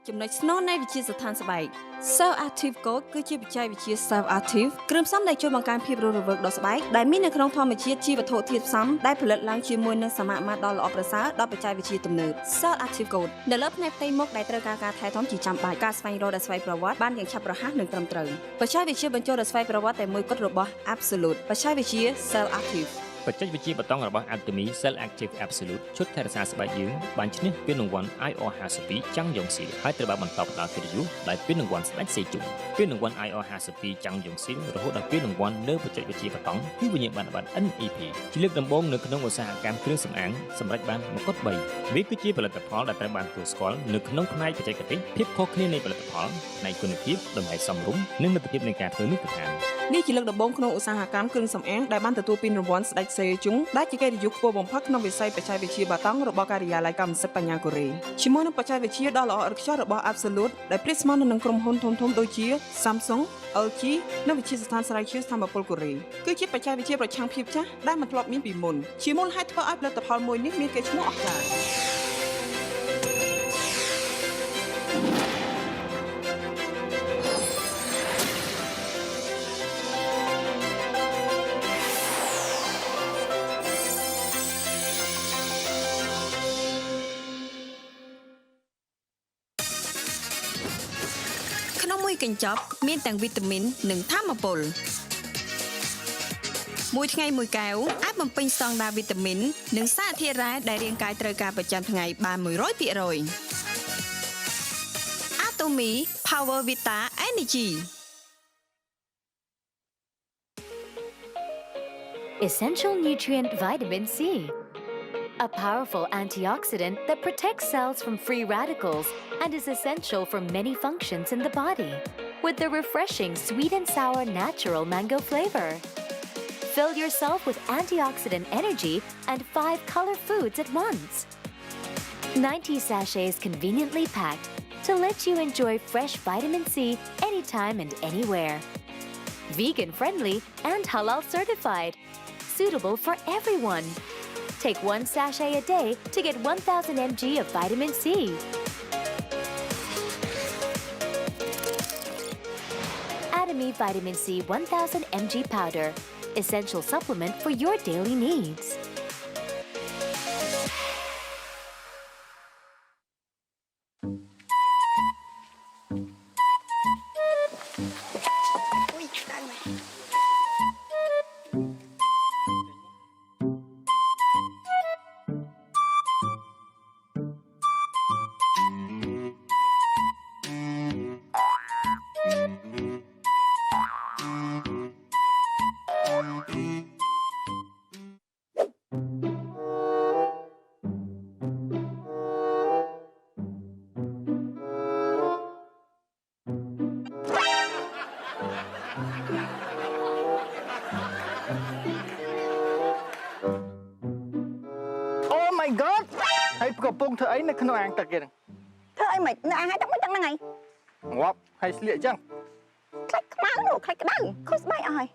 ចំណុចស្នូលនៃវិទ្យាស្ថានស្បែក Cell Active Gold គឺជាបច្ចេកវិទ្យា Cell Active គ្រឿងផ្សំដែលជួយបង្កើនភាពរស់រវើកដល់ស្បែកដែលមាននៅក្នុងធម្មជាតិជាវត្ថុធាតុផ្សំដែលផលិតឡើងជាមួយនឹងសមាមាត្រដ៏ល្អប្រសើរដល់បច្ចេកវិទ្យាទំនើប Cell Active Gold នៅលើផ្នែកផ្ទៃមុខដែលត្រូវការការថែទាំជាចាំបាច់ការស្វែងរកដែលស្វ័យប្រវត្តិបានយ៉ាងឆាប់រហ័សនិងត្រឹមត្រូវបច្ចេកវិទ្យាបញ្ចូលដោយស្វ័យប្រវត្តិតែមួយគត់របស់ Absolute បច្ចេកវិទ្យា Cell Active។ បច្ចេកវិទ្យាបតង់របស់ Atomy Cell Active Absolute ឈុតថែរក្សាស្បែកយើងបានឈ្នះពានរង្វាន់ IR 52ចាំងយ៉ុងស៊ីលហើយត្រូវបានបន្តផ្ដល់កិត្តិយសដោយពានរង្វាន់ស្ដេចសេជុងពានរង្វាន់ IR 52ចាំងយ៉ុងស៊ីលរហូតដល់ពានរង្វាន់លើបច្ចេកវិទ្យាបតង់គឺវិញ្ញាបនបត្រ NEP ជាលើកដំបូងនៅក្នុងឧស្សាហកម្មគ្រឿងសម្អាងសម្រាប់បានមកុដ3វាគឺជាផលិតផលដែលត្រូវបានទទួលស្គាល់នៅក្នុងផ្នែកបច្ចេកទេសភាពខុសគ្នានៃផលិតផលផ្នែកគុណភាពតម្លៃសមរម្យនិងលទ្ធភាពនៃការធ្វើមាត្រដ្ឋាន នេះជាលើកដំបូងក្នុងឧស្សាហកម្មគ្រឿងសម្អាងដែលបានទទួលពានរង្វាន់ស្ដេចសេជុងដែលជាកិត្តិយសខ្ពស់បំផុតក្នុងវិស័យបច្ចេកវិទ្យាបាតង់របស់ការិយាល័យកម្មសិទ្ធិបញ្ញាកូរ៉េជាមួយនឹងបច្ចេកវិទ្យាដ៏ល្អឥតខ្ចោះរបស់ Absolute ដែលប្រៀបស្មើនឹងក្រុមហ៊ុនធំៗដូចជា Samsung LG និងវិទ្យាស្ថានស្រាវជ្រាវស្ថាបពលកូរ៉េគឺជាបច្ចេកវិទ្យាប្រឆាំងភាពចាស់ដែលមិនធ្លាប់មានពីមុនជាមូលហេតុធ្វើឲ្យផលិតផលមួយនេះមានកេរ្តិ៍ឈ្មោះអស្ចារ្យ ក្នុងមួយកញ្ចប់មានទាំងវីតាមីននិងថាមពលមួយថ្ងៃមួយកែវអាចបំពេញស្តង់ដារវីតាមីននិងសារធាតុរ៉ែដែលរាងកាយត្រូវការប្រចាំថ្ងៃបាន100%Atomy Power Vita Energy។ Essential nutrient vitamin C. A powerful antioxidant that protects cells from free radicals and is essential for many functions in the body. With the refreshing sweet and sour natural mango flavor. Fill yourself with antioxidant energy and five color foods at once. 90 sachets conveniently packed to let you enjoy fresh vitamin C anytime and anywhere. Vegan friendly and halal certified. Suitable for everyone. Take one sachet a day to get 1000 mg of vitamin C. Atomy Vitamin C 1000 mg powder. Essential supplement for your daily needs. Oh my God ហើយកំពុងធ្វើអីនៅក្នុងអាងទឹកគេហ្នឹង ធ្វើអីមិននៅអាងហើយទឹកមិនទឹកហ្នឹងហើយ ងាប់ហើយស្លៀកអញ្ចឹង ខ្លាច់ខ្មៅនោះខ្លាច់ក្តៅខុសស្បែកអស់ហើយ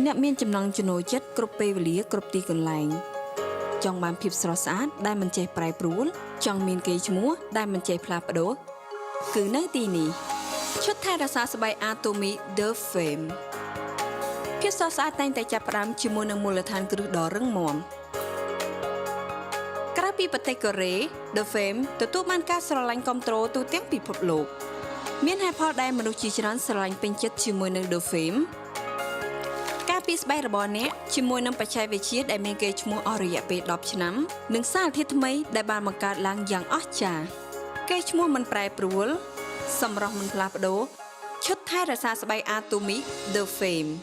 អ្នកមានចំណង់ចំណូលចិត្តគ្រប់ពេលវេលាគ្រប់ទីកន្លែងចង់បានភាពស្រស់ស្អាតដែលមិនចេះប្រែប្រួលចង់មានកេរ្តិ៍ឈ្មោះដែលមិនចេះផ្លាស់ប្ដូរគឺនៅទីនេះឈុតថែរក្សាស្បែក Atomy The Fame ភាពស្រស់ស្អាតតែងតែចាប់ផ្ដើមជាមួយនឹងមូលដ្ឋានគ្រឹះដ៏រឹងមាំក្រៅពីប្រទេសកូរ៉េ The Fame ទទួលបានការស្រឡាញ់គាំទ្រទូទាំងពិភពលោកមានហេតុផលដែលមនុស្សជាច្រើនស្រឡាញ់ពេញចិត្តជាមួយនឹង The Fame ការពា ពារស្បែករបស់អ្នកជាមួយនឹងបច្ចេកវិទ្យាដែលមានកេរ្តិ៍ឈ្មោះអស់រយៈពេល10ឆ្នាំនិងសារធាតុថ្មីដែលបានបង្កើតឡើងយ៉ាងអស្ចារ្យកេរ្តិ៍ឈ្មោះមិនប្រែប្រួលសម្រស់មិនផ្លាស់ប្ដូរឈុតថែរក្សាស្បែក Atomy The Fame។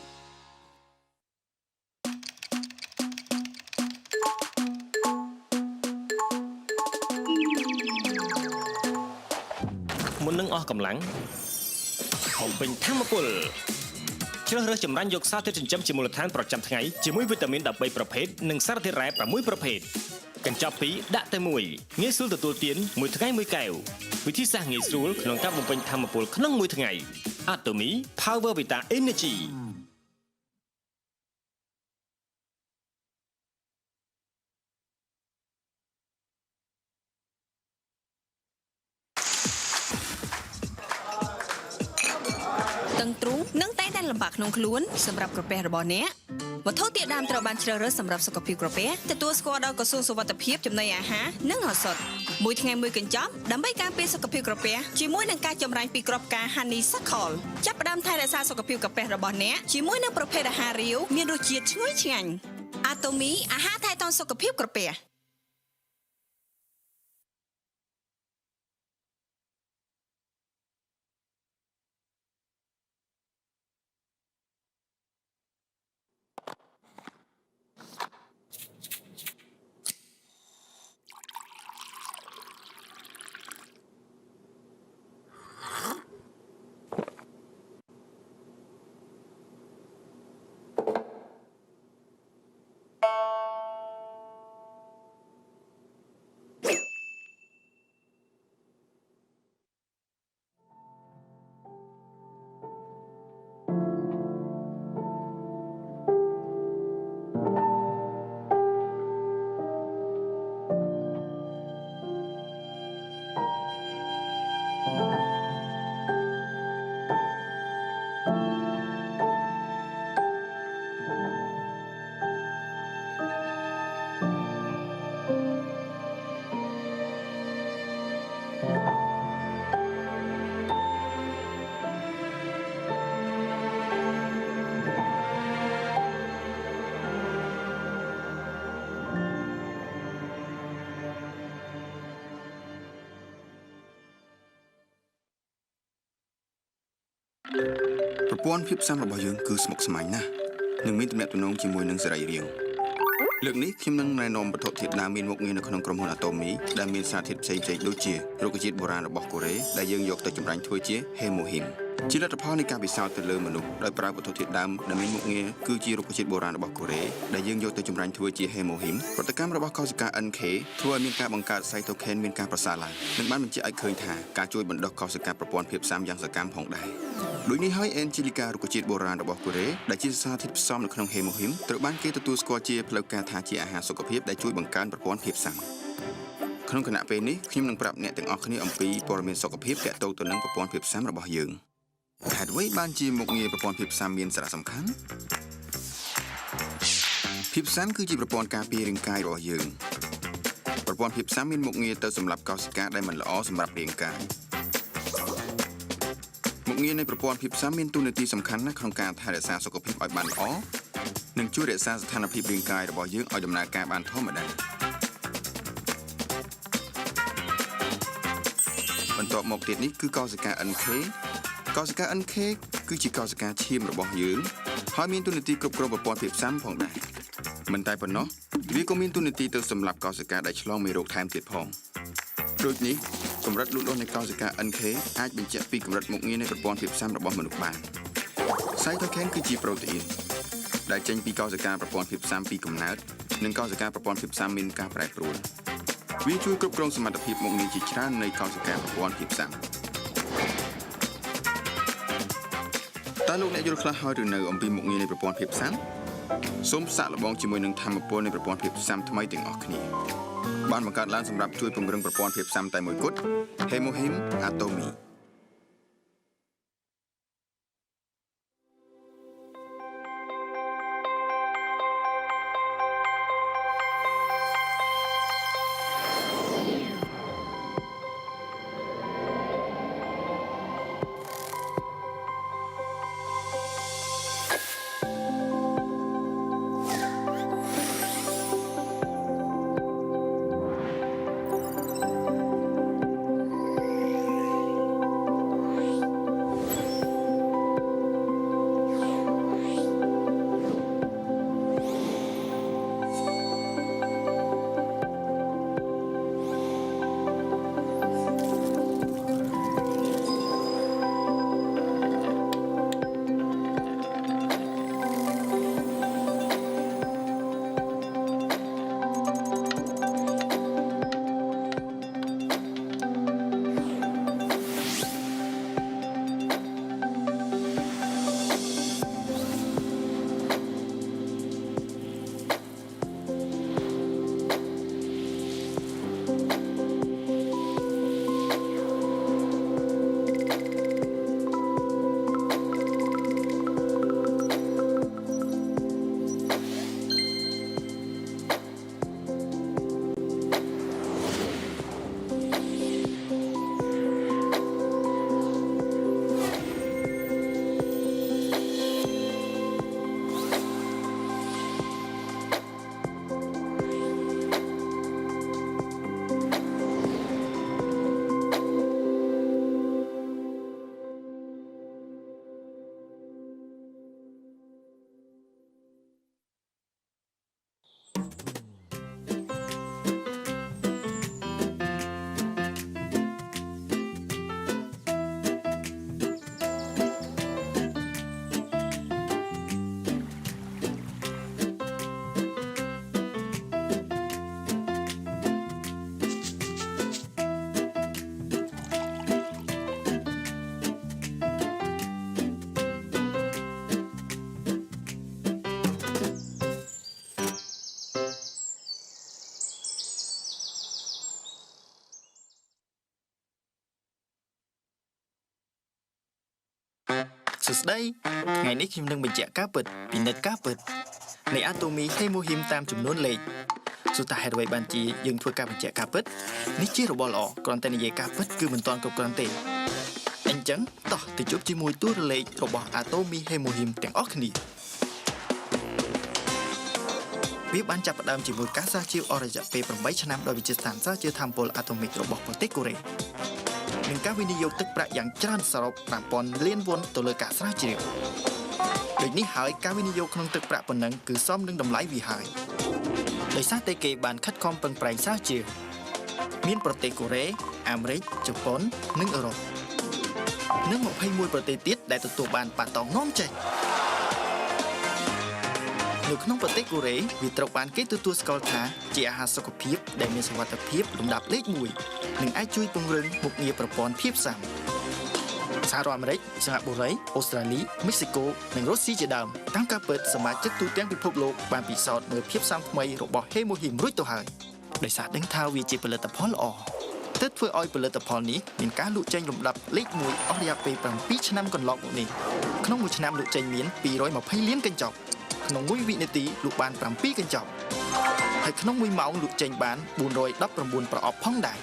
មុននឹងអស់កម្លាំងបំពេញធម្មពលជ្រើសរើសចម្រាញ់យកសារធាតុចិញ្ចឹមជាមូលដ្ឋានប្រចាំថ្ងៃជាមួយវីតាមីន13ប្រភេទនិងសារធាតុរ៉ែ6ប្រភេទកញ្ចប់ពីរដាក់តែមួយងាយស្រួលទទួលទានមួយថ្ងៃមួយកែវវិធីសាស្ត្រងាយស្រួលក្នុងការបំពេញធម្មពលក្នុងមួយថ្ងៃ Atomy Power Vita Energy។ តឹងទ្រូងនិងតែងតែលំបាកក្នុងខ្លួនសម្រាប់ក្រពះរបស់អ្នកវត្ថុធាតុដើមត្រូវបានជ្រើសរើសសម្រាប់សុខភាពក្រពះទទួលស្គាល់ដោយក្រសួងសុវត្ថិភាពចំណីអាហារនិងឱសថមួយថ្ងៃមួយកញ្ចប់ដើម្បីការពារសុខភាពក្រពះជាមួយនឹងការចម្រាញ់ពីគ្រាប់ផ្កា Honeysuckle ចាប់ផ្ដើមថែរក្សាសុខភាពក្រពះរបស់អ្នកជាមួយនឹងប្រភេទអាហាររាវមានរសជាតិឈ្ងុយឆ្ងាញ់អាតូមីអាហារថែទាំសុខភាពក្រពះ។ ប្រព័ន្ធភាពស៊ាំរបស់យើងគឺស្មុគស្មាញណាស់និងមានទំនាក់ទំនងជាមួយនឹងសរីរាង្គលើកនេះខ្ញុំនឹងណែនាំវត្ថុធាតុដើមមានមុខងារនៅក្នុងក្រុមហ៊ុន Atomy ដែលមានសារធាតុផ្សេងៗដូចជារុក្ខជាតិបុរាណរបស់កូរ៉េដែលយើងយកទៅចម្រាញ់ធ្វើជា Hemohim ជាលទ្ធផលនៃការពិសោធន៍ទៅលើមនុស្សដោយប្រើវត្ថុធាតុដើមដែលមានមុខងារគឺជារុក្ខជាតិបុរាណរបស់កូរ៉េដែលយើងយកទៅចម្រាញ់ធ្វើជា Hemohim ប្រតិកម្មរបស់កោសិកា NK ធ្វើឲ្យមានការបង្កើត cytokine មានការប្រសើរឡើងនិងបានបញ្ជាក់ឲ្យឃើញថាការជួយបណ្ដុះកោសិកាប្រព័ន្ធភាពស៊ាំយ៉ាងសកម្មផងដែរដូចនេះហើយ Angelica រុក្ខជាតិបុរាណរបស់កូរ៉េដែលជាសារធាតុផ្សំនៅក្នុង Hemohim ត្រូវបានគេទទួលស្គាល់ជាផ្លូវការថាជាអាហារសុខភាពដែលជួយបង្កើនប្រព័ន្ធភាពស៊ាំក្នុងខណៈពេលនេះខ្ញុំនឹងប្រាប់អ្នកទាំងអស់គ្នាអំពីព័ត៌មានសុខភាពទាក់ទងទៅនឹងប្រព័ន្ធភាពស៊ាំរបស់យើងហេតុអ្វីបានជាមុខងារប្រព័ន្ធភាពស៊ាំមានសារៈសំខាន់ភាពស៊ាំគឺជាប្រព័ន្ធការពាររាងកាយរបស់យើងប្រព័ន្ធភាពស៊ាំមានមុខងារទៅសម្រាប់កោសិកាដែលមិនល្អសម្រាប់រាងកាយមុខងារនៃប្រព័ន្ធភាពស៊ាំមានតួនាទីសំខាន់ណាស់ក្នុងការថែរក្សាសុខភាពឲ្យបានល្អនិងជួយរក្សាស្ថានភាពរាងកាយរបស់យើងឲ្យដំណើរការបានធម្មតាបន្ទាប់មកទៀតនេះគឺកោសិកា NK កោសិកា NK គឺជាកោសិកាឈាមរបស់យើងហើយមានតួនាទីគ្រប់គ្រងប្រព័ន្ធភាពស៊ាំផងដែរមិនតែប៉ុណ្ណោះវាក៏មានតួនាទីទៅសម្រាប់កោសិកាដែលឆ្លងមេរោគថែមទៀតផងដូចនេះកម្រិតលូតលាស់នៃកោសិកា NK អាចបញ្ជាក់ពីកម្រិតមុខងារនៃប្រព័ន្ធភាពស៊ាំរបស់មនុស្សបាន Cytokine គឺជាប្រូតេអ៊ីនដែលចេញពីកោសិកាប្រព័ន្ធភាពស៊ាំពីកំណើតនិងកោសិកាប្រព័ន្ធភាពស៊ាំមានការប្រែប្រួលវាជួយគ្រប់គ្រងសមត្ថភាពមុខងារជាច្រើននៃកោសិកាប្រព័ន្ធភាពស៊ាំតើលោកអ្នកយល់ខ្លះហើយឬនៅអំពីមុខងារនៃប្រព័ន្ធភាពស៊ាំសូមសាកល្បងជាមួយនឹងធម្មពលនៃប្រព័ន្ធភាពស៊ាំថ្មីទាំងអស់គ្នាបានបង្កើតឡើងសម្រាប់ជួយពង្រឹងប្រព័ន្ធភាពស៊ាំតែមួយគត់ Hemohim Atomy។ សួស្តីថ្ងៃនេះខ្ញុំនឹងបញ្ជាក់ការពិតពិនិត្យការពិតនៃអាតូមីហេម៉ូហ៊ីមតាមចំនួនលេខសួរថាហេតុអ្វីបានជាយើងធ្វើការបញ្ជាក់ការពិតនេះជារបស់ល្អគ្រាន់តែនិយាយការពិតគឺមិនទាន់គ្រប់គ្រាន់ទេអញ្ចឹងតោះទៅជួបជាមួយតួលេខរបស់អាតូមីហេម៉ូហ៊ីមទាំងអស់គ្នាវាបានចាប់ផ្ដើមជាមួយការស្រាវជ្រាវអស់រយៈពេល8ឆ្នាំដោយវិទ្យាស្ថានស្រាវជ្រាវថាមពលអាតូមិករបស់ប្រទេសកូរ៉េនិងការវិនិយោគទឹកប្រាក់យ៉ាងច្រើនសរុប5000លានវ៉ុនទៅលើការស្រាវជ្រាវដូចនេះហើយការវិនិយោគក្នុងទឹកប្រាក់ប៉ុណ្ណឹងគឺសមនឹងតម្លៃវាហើយដោយសារតែគេបានខិតខំប្រឹងប្រែងស្រាវជ្រាវមានប្រទេសកូរ៉េអាមេរិកជប៉ុននិងអឺរ៉ុបនិង21ប្រទេសទៀតដែលទទួលបានប៉ាតង់នាំចេញនៅក្នុងប្រទេសកូរ៉េវាត្រូវបានគេទទួលស្គាល់ថាជាអាហារសុខភាពដែលមានសុវត្ថិភាពលំដាប់លេខ1និងអាចជួយពង្រឹងមុខងារប្រព័ន្ធភាពស៊ាំសហរដ្ឋអាមេរិកសិង្ហបុរីអូស្ត្រាលីមិចស៊ីកូនិងរុស្ស៊ីជាដើមតាមការពិតសមាជិកទូទាំងពិភពលោកបានពិសោធន៍មើលភាពស៊ាំថ្មីរបស់ហេម៉ូហ៊ីមរួចទៅហើយដោយសារដឹងថាវាជាផលិតផលល្អទើបធ្វើឲ្យផលិតផលនេះមានការលក់ចេញលំដាប់លេខ1អស់រយៈពេល7ឆ្នាំកន្លងមកនេះក្នុងមួយឆ្នាំលក់ចេញមាន220លានកញ្ចប់ក្នុងមួយវិនាទីលក់បាន7កញ្ចប់ហើយក្នុងមួយម៉ោងលក់ចេញបាន419ប្រអប់ផងដែរ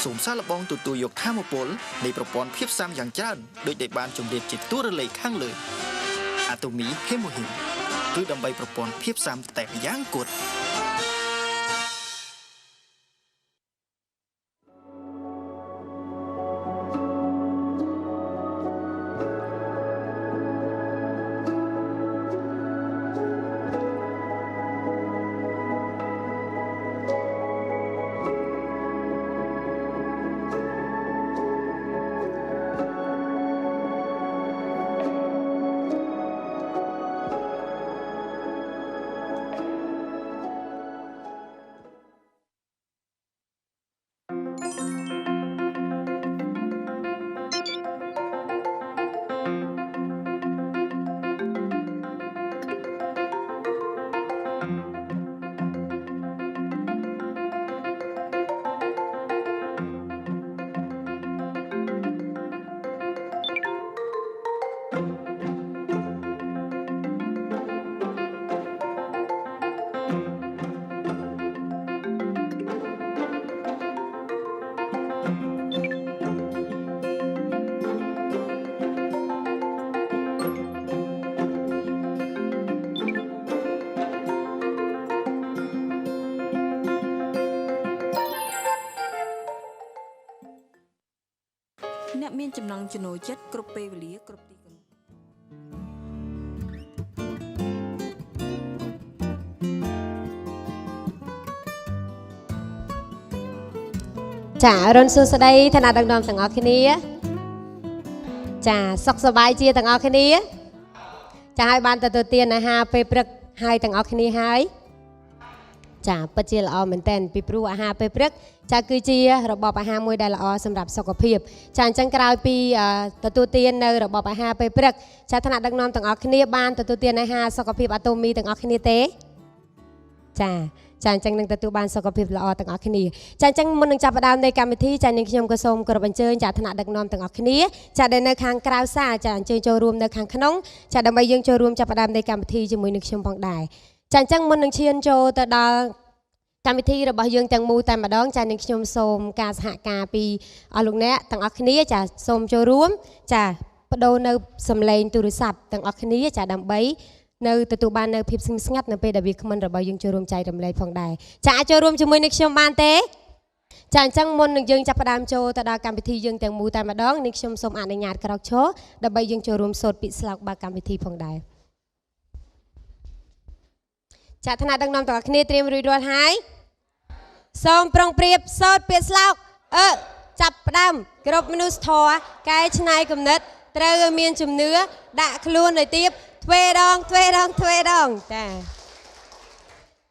សូមសាកល្បងទទួលយកធម៌ពលនៃប្រព័ន្ធភាពស៊ាំយ៉ាងច្រើនដោយដែលបានជម្រាបជាតួលេខខាងលើអាតូមីហេម៉ូហ៊ីមគឺដើម្បីប្រព័ន្ធភាពស៊ាំតែម្យ៉ាងគត់ អ្នកមានចំណង់ចំណូលចិត្តគ្រប់ពេលវេលាគ្រប់ទីកន្លែង ចារុនសួស្តីឋានៈដឹកនាំទាំងអស់គ្នាចាសុខសប្បាយជាទាំងអស់គ្នាចាហើយបានទទួលទានអាហារពេលព្រឹកហើយទាំងអស់គ្នាហើយចាពិតជាល្អមែនទែនពីព្រោះអាហារពេលព្រឹកចាគឺជារបបអាហារមួយដែលល្អសម្រាប់សុខភាពចាអញ្ចឹងក្រោយពីទទួលទាននៅរបបអាហារពេលព្រឹកចាឋានៈដឹកនាំទាំងអស់គ្នាបានទទួលទានអាហារសុខភាពអាតូមីទាំងអស់គ្នាទេចាចាអញ្ចឹងនឹងទទួលបានសុខភាពល្អទាំងអស់គ្នាចាអញ្ចឹងមុននឹងចាប់ផ្ដើមនៃកម្មវិធីចានាងខ្ញុំក៏សូមគោរពអញ្ជើញចាថ្នាក់ដឹកនាំទាំងអស់គ្នាចាដែលនៅខាងក្រៅសាលចាអញ្ជើញចូលរួមនៅខាងក្នុងចាដើម្បីយើងចូលរួមចាប់ផ្ដើមនៃកម្មវិធីជាមួយនឹងខ្ញុំផងដែរចាអញ្ចឹងមុននឹងឈានចូលទៅដល់កម្មវិធីរបស់យើងទាំងមូលតែម្ដងចានាងខ្ញុំសូមការសហការពីអស់លោកអ្នកទាំងអស់គ្នាចាសូមចូលរួមចាបដូរនៅសម្លេងទូរស័ព្ទទាំងអស់គ្នាចាដើម្បីនៅទទួលបាននៅភាពស្ងៀមស្ងាត់នៅពេលដែលវាគ្មិនរបស់យើងចូលរួមចែករំលែកផងដែរចាអាចចូលរួមជាមួយនឹងខ្ញុំបានទេចាអញ្ចឹងមុននឹងយើងចាប់ផ្ដើមចូលទៅដល់កម្មវិធីយើងទាំងមូលតែម្ដងនេះខ្ញុំសូមអនុញ្ញាតក្រោកឈរដើម្បីយើងចូលរួមសូត្រពាក្យស្លោកបើកកម្មវិធីផងដែរចាថ្នាក់ដឹកនាំទាំងអស់គ្នាត្រៀមរួចរាល់ហើយសូមប្រុងប្រៀបសូត្រពាក្យស្លោកចាប់ផ្ដើមគ្រប់មនុស្សធម៌កែច្នៃគំនិតត្រូវឲ្យមានជំនឿដាក់ខ្លួនឲ្យទៀបទ្វេដងទ្វេដងទ្វេដងចា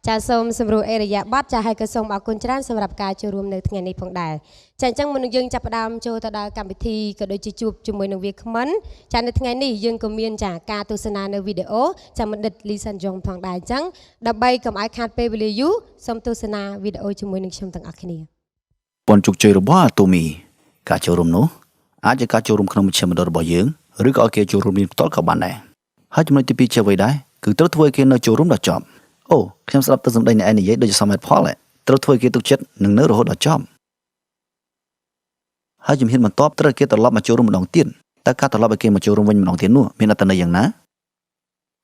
ចាសូមសម្រួលអេរិយាបថចាហើយក៏សូមអរគុណច្រើនសម្រាប់ការចូលរួមនៅថ្ងៃនេះផងដែរចាអញ្ចឹងមុននឹងយើងចាប់ផ្ដើមចូលទៅដល់កម្មវិធីក៏ដូចជាជួបជាមួយនឹងវាគ្មិនចានៅថ្ងៃនេះយើងក៏មានចាការទស្សនានៅវីដេអូចាបណ្ឌិតលីសាន់យ៉ុងផងដែរអញ្ចឹងដើម្បីកុំឲ្យខាតពេលវេលាយូរសូមទស្សនាវីដេអូជាមួយនឹងខ្ញុំទាំងអស់គ្នា ពន្ធជោគជ័យរបស់អាតូមីការចូលរួមនោះ អាចជាការចូលរួមក្នុងមជ្ឈមណ្ឌលរបស់យើងឬក៏ឲ្យគេចូលរួមរៀនផ្ទាល់ក៏បានដែរហើយចំណុចទី2ជាអ្វីដែរគឺត្រូវធ្វើឲ្យគេនៅចូលរួមដល់ចប់អូខ្ញុំស្ដាប់ទៅសម្ដីអ្នកឯងនិយាយដូចជាសមហេតុផលឯងត្រូវធ្វើឲ្យគេទុកចិត្តនិងនៅរហូតដល់ចប់ហើយជំហានបន្ទាប់ត្រូវគេត្រឡប់មកចូលរួមម្ដងទៀតតើការត្រឡប់ឲ្យគេមកចូលរួមវិញម្ដងទៀតនោះមានអត្ថន័យយ៉ាងណា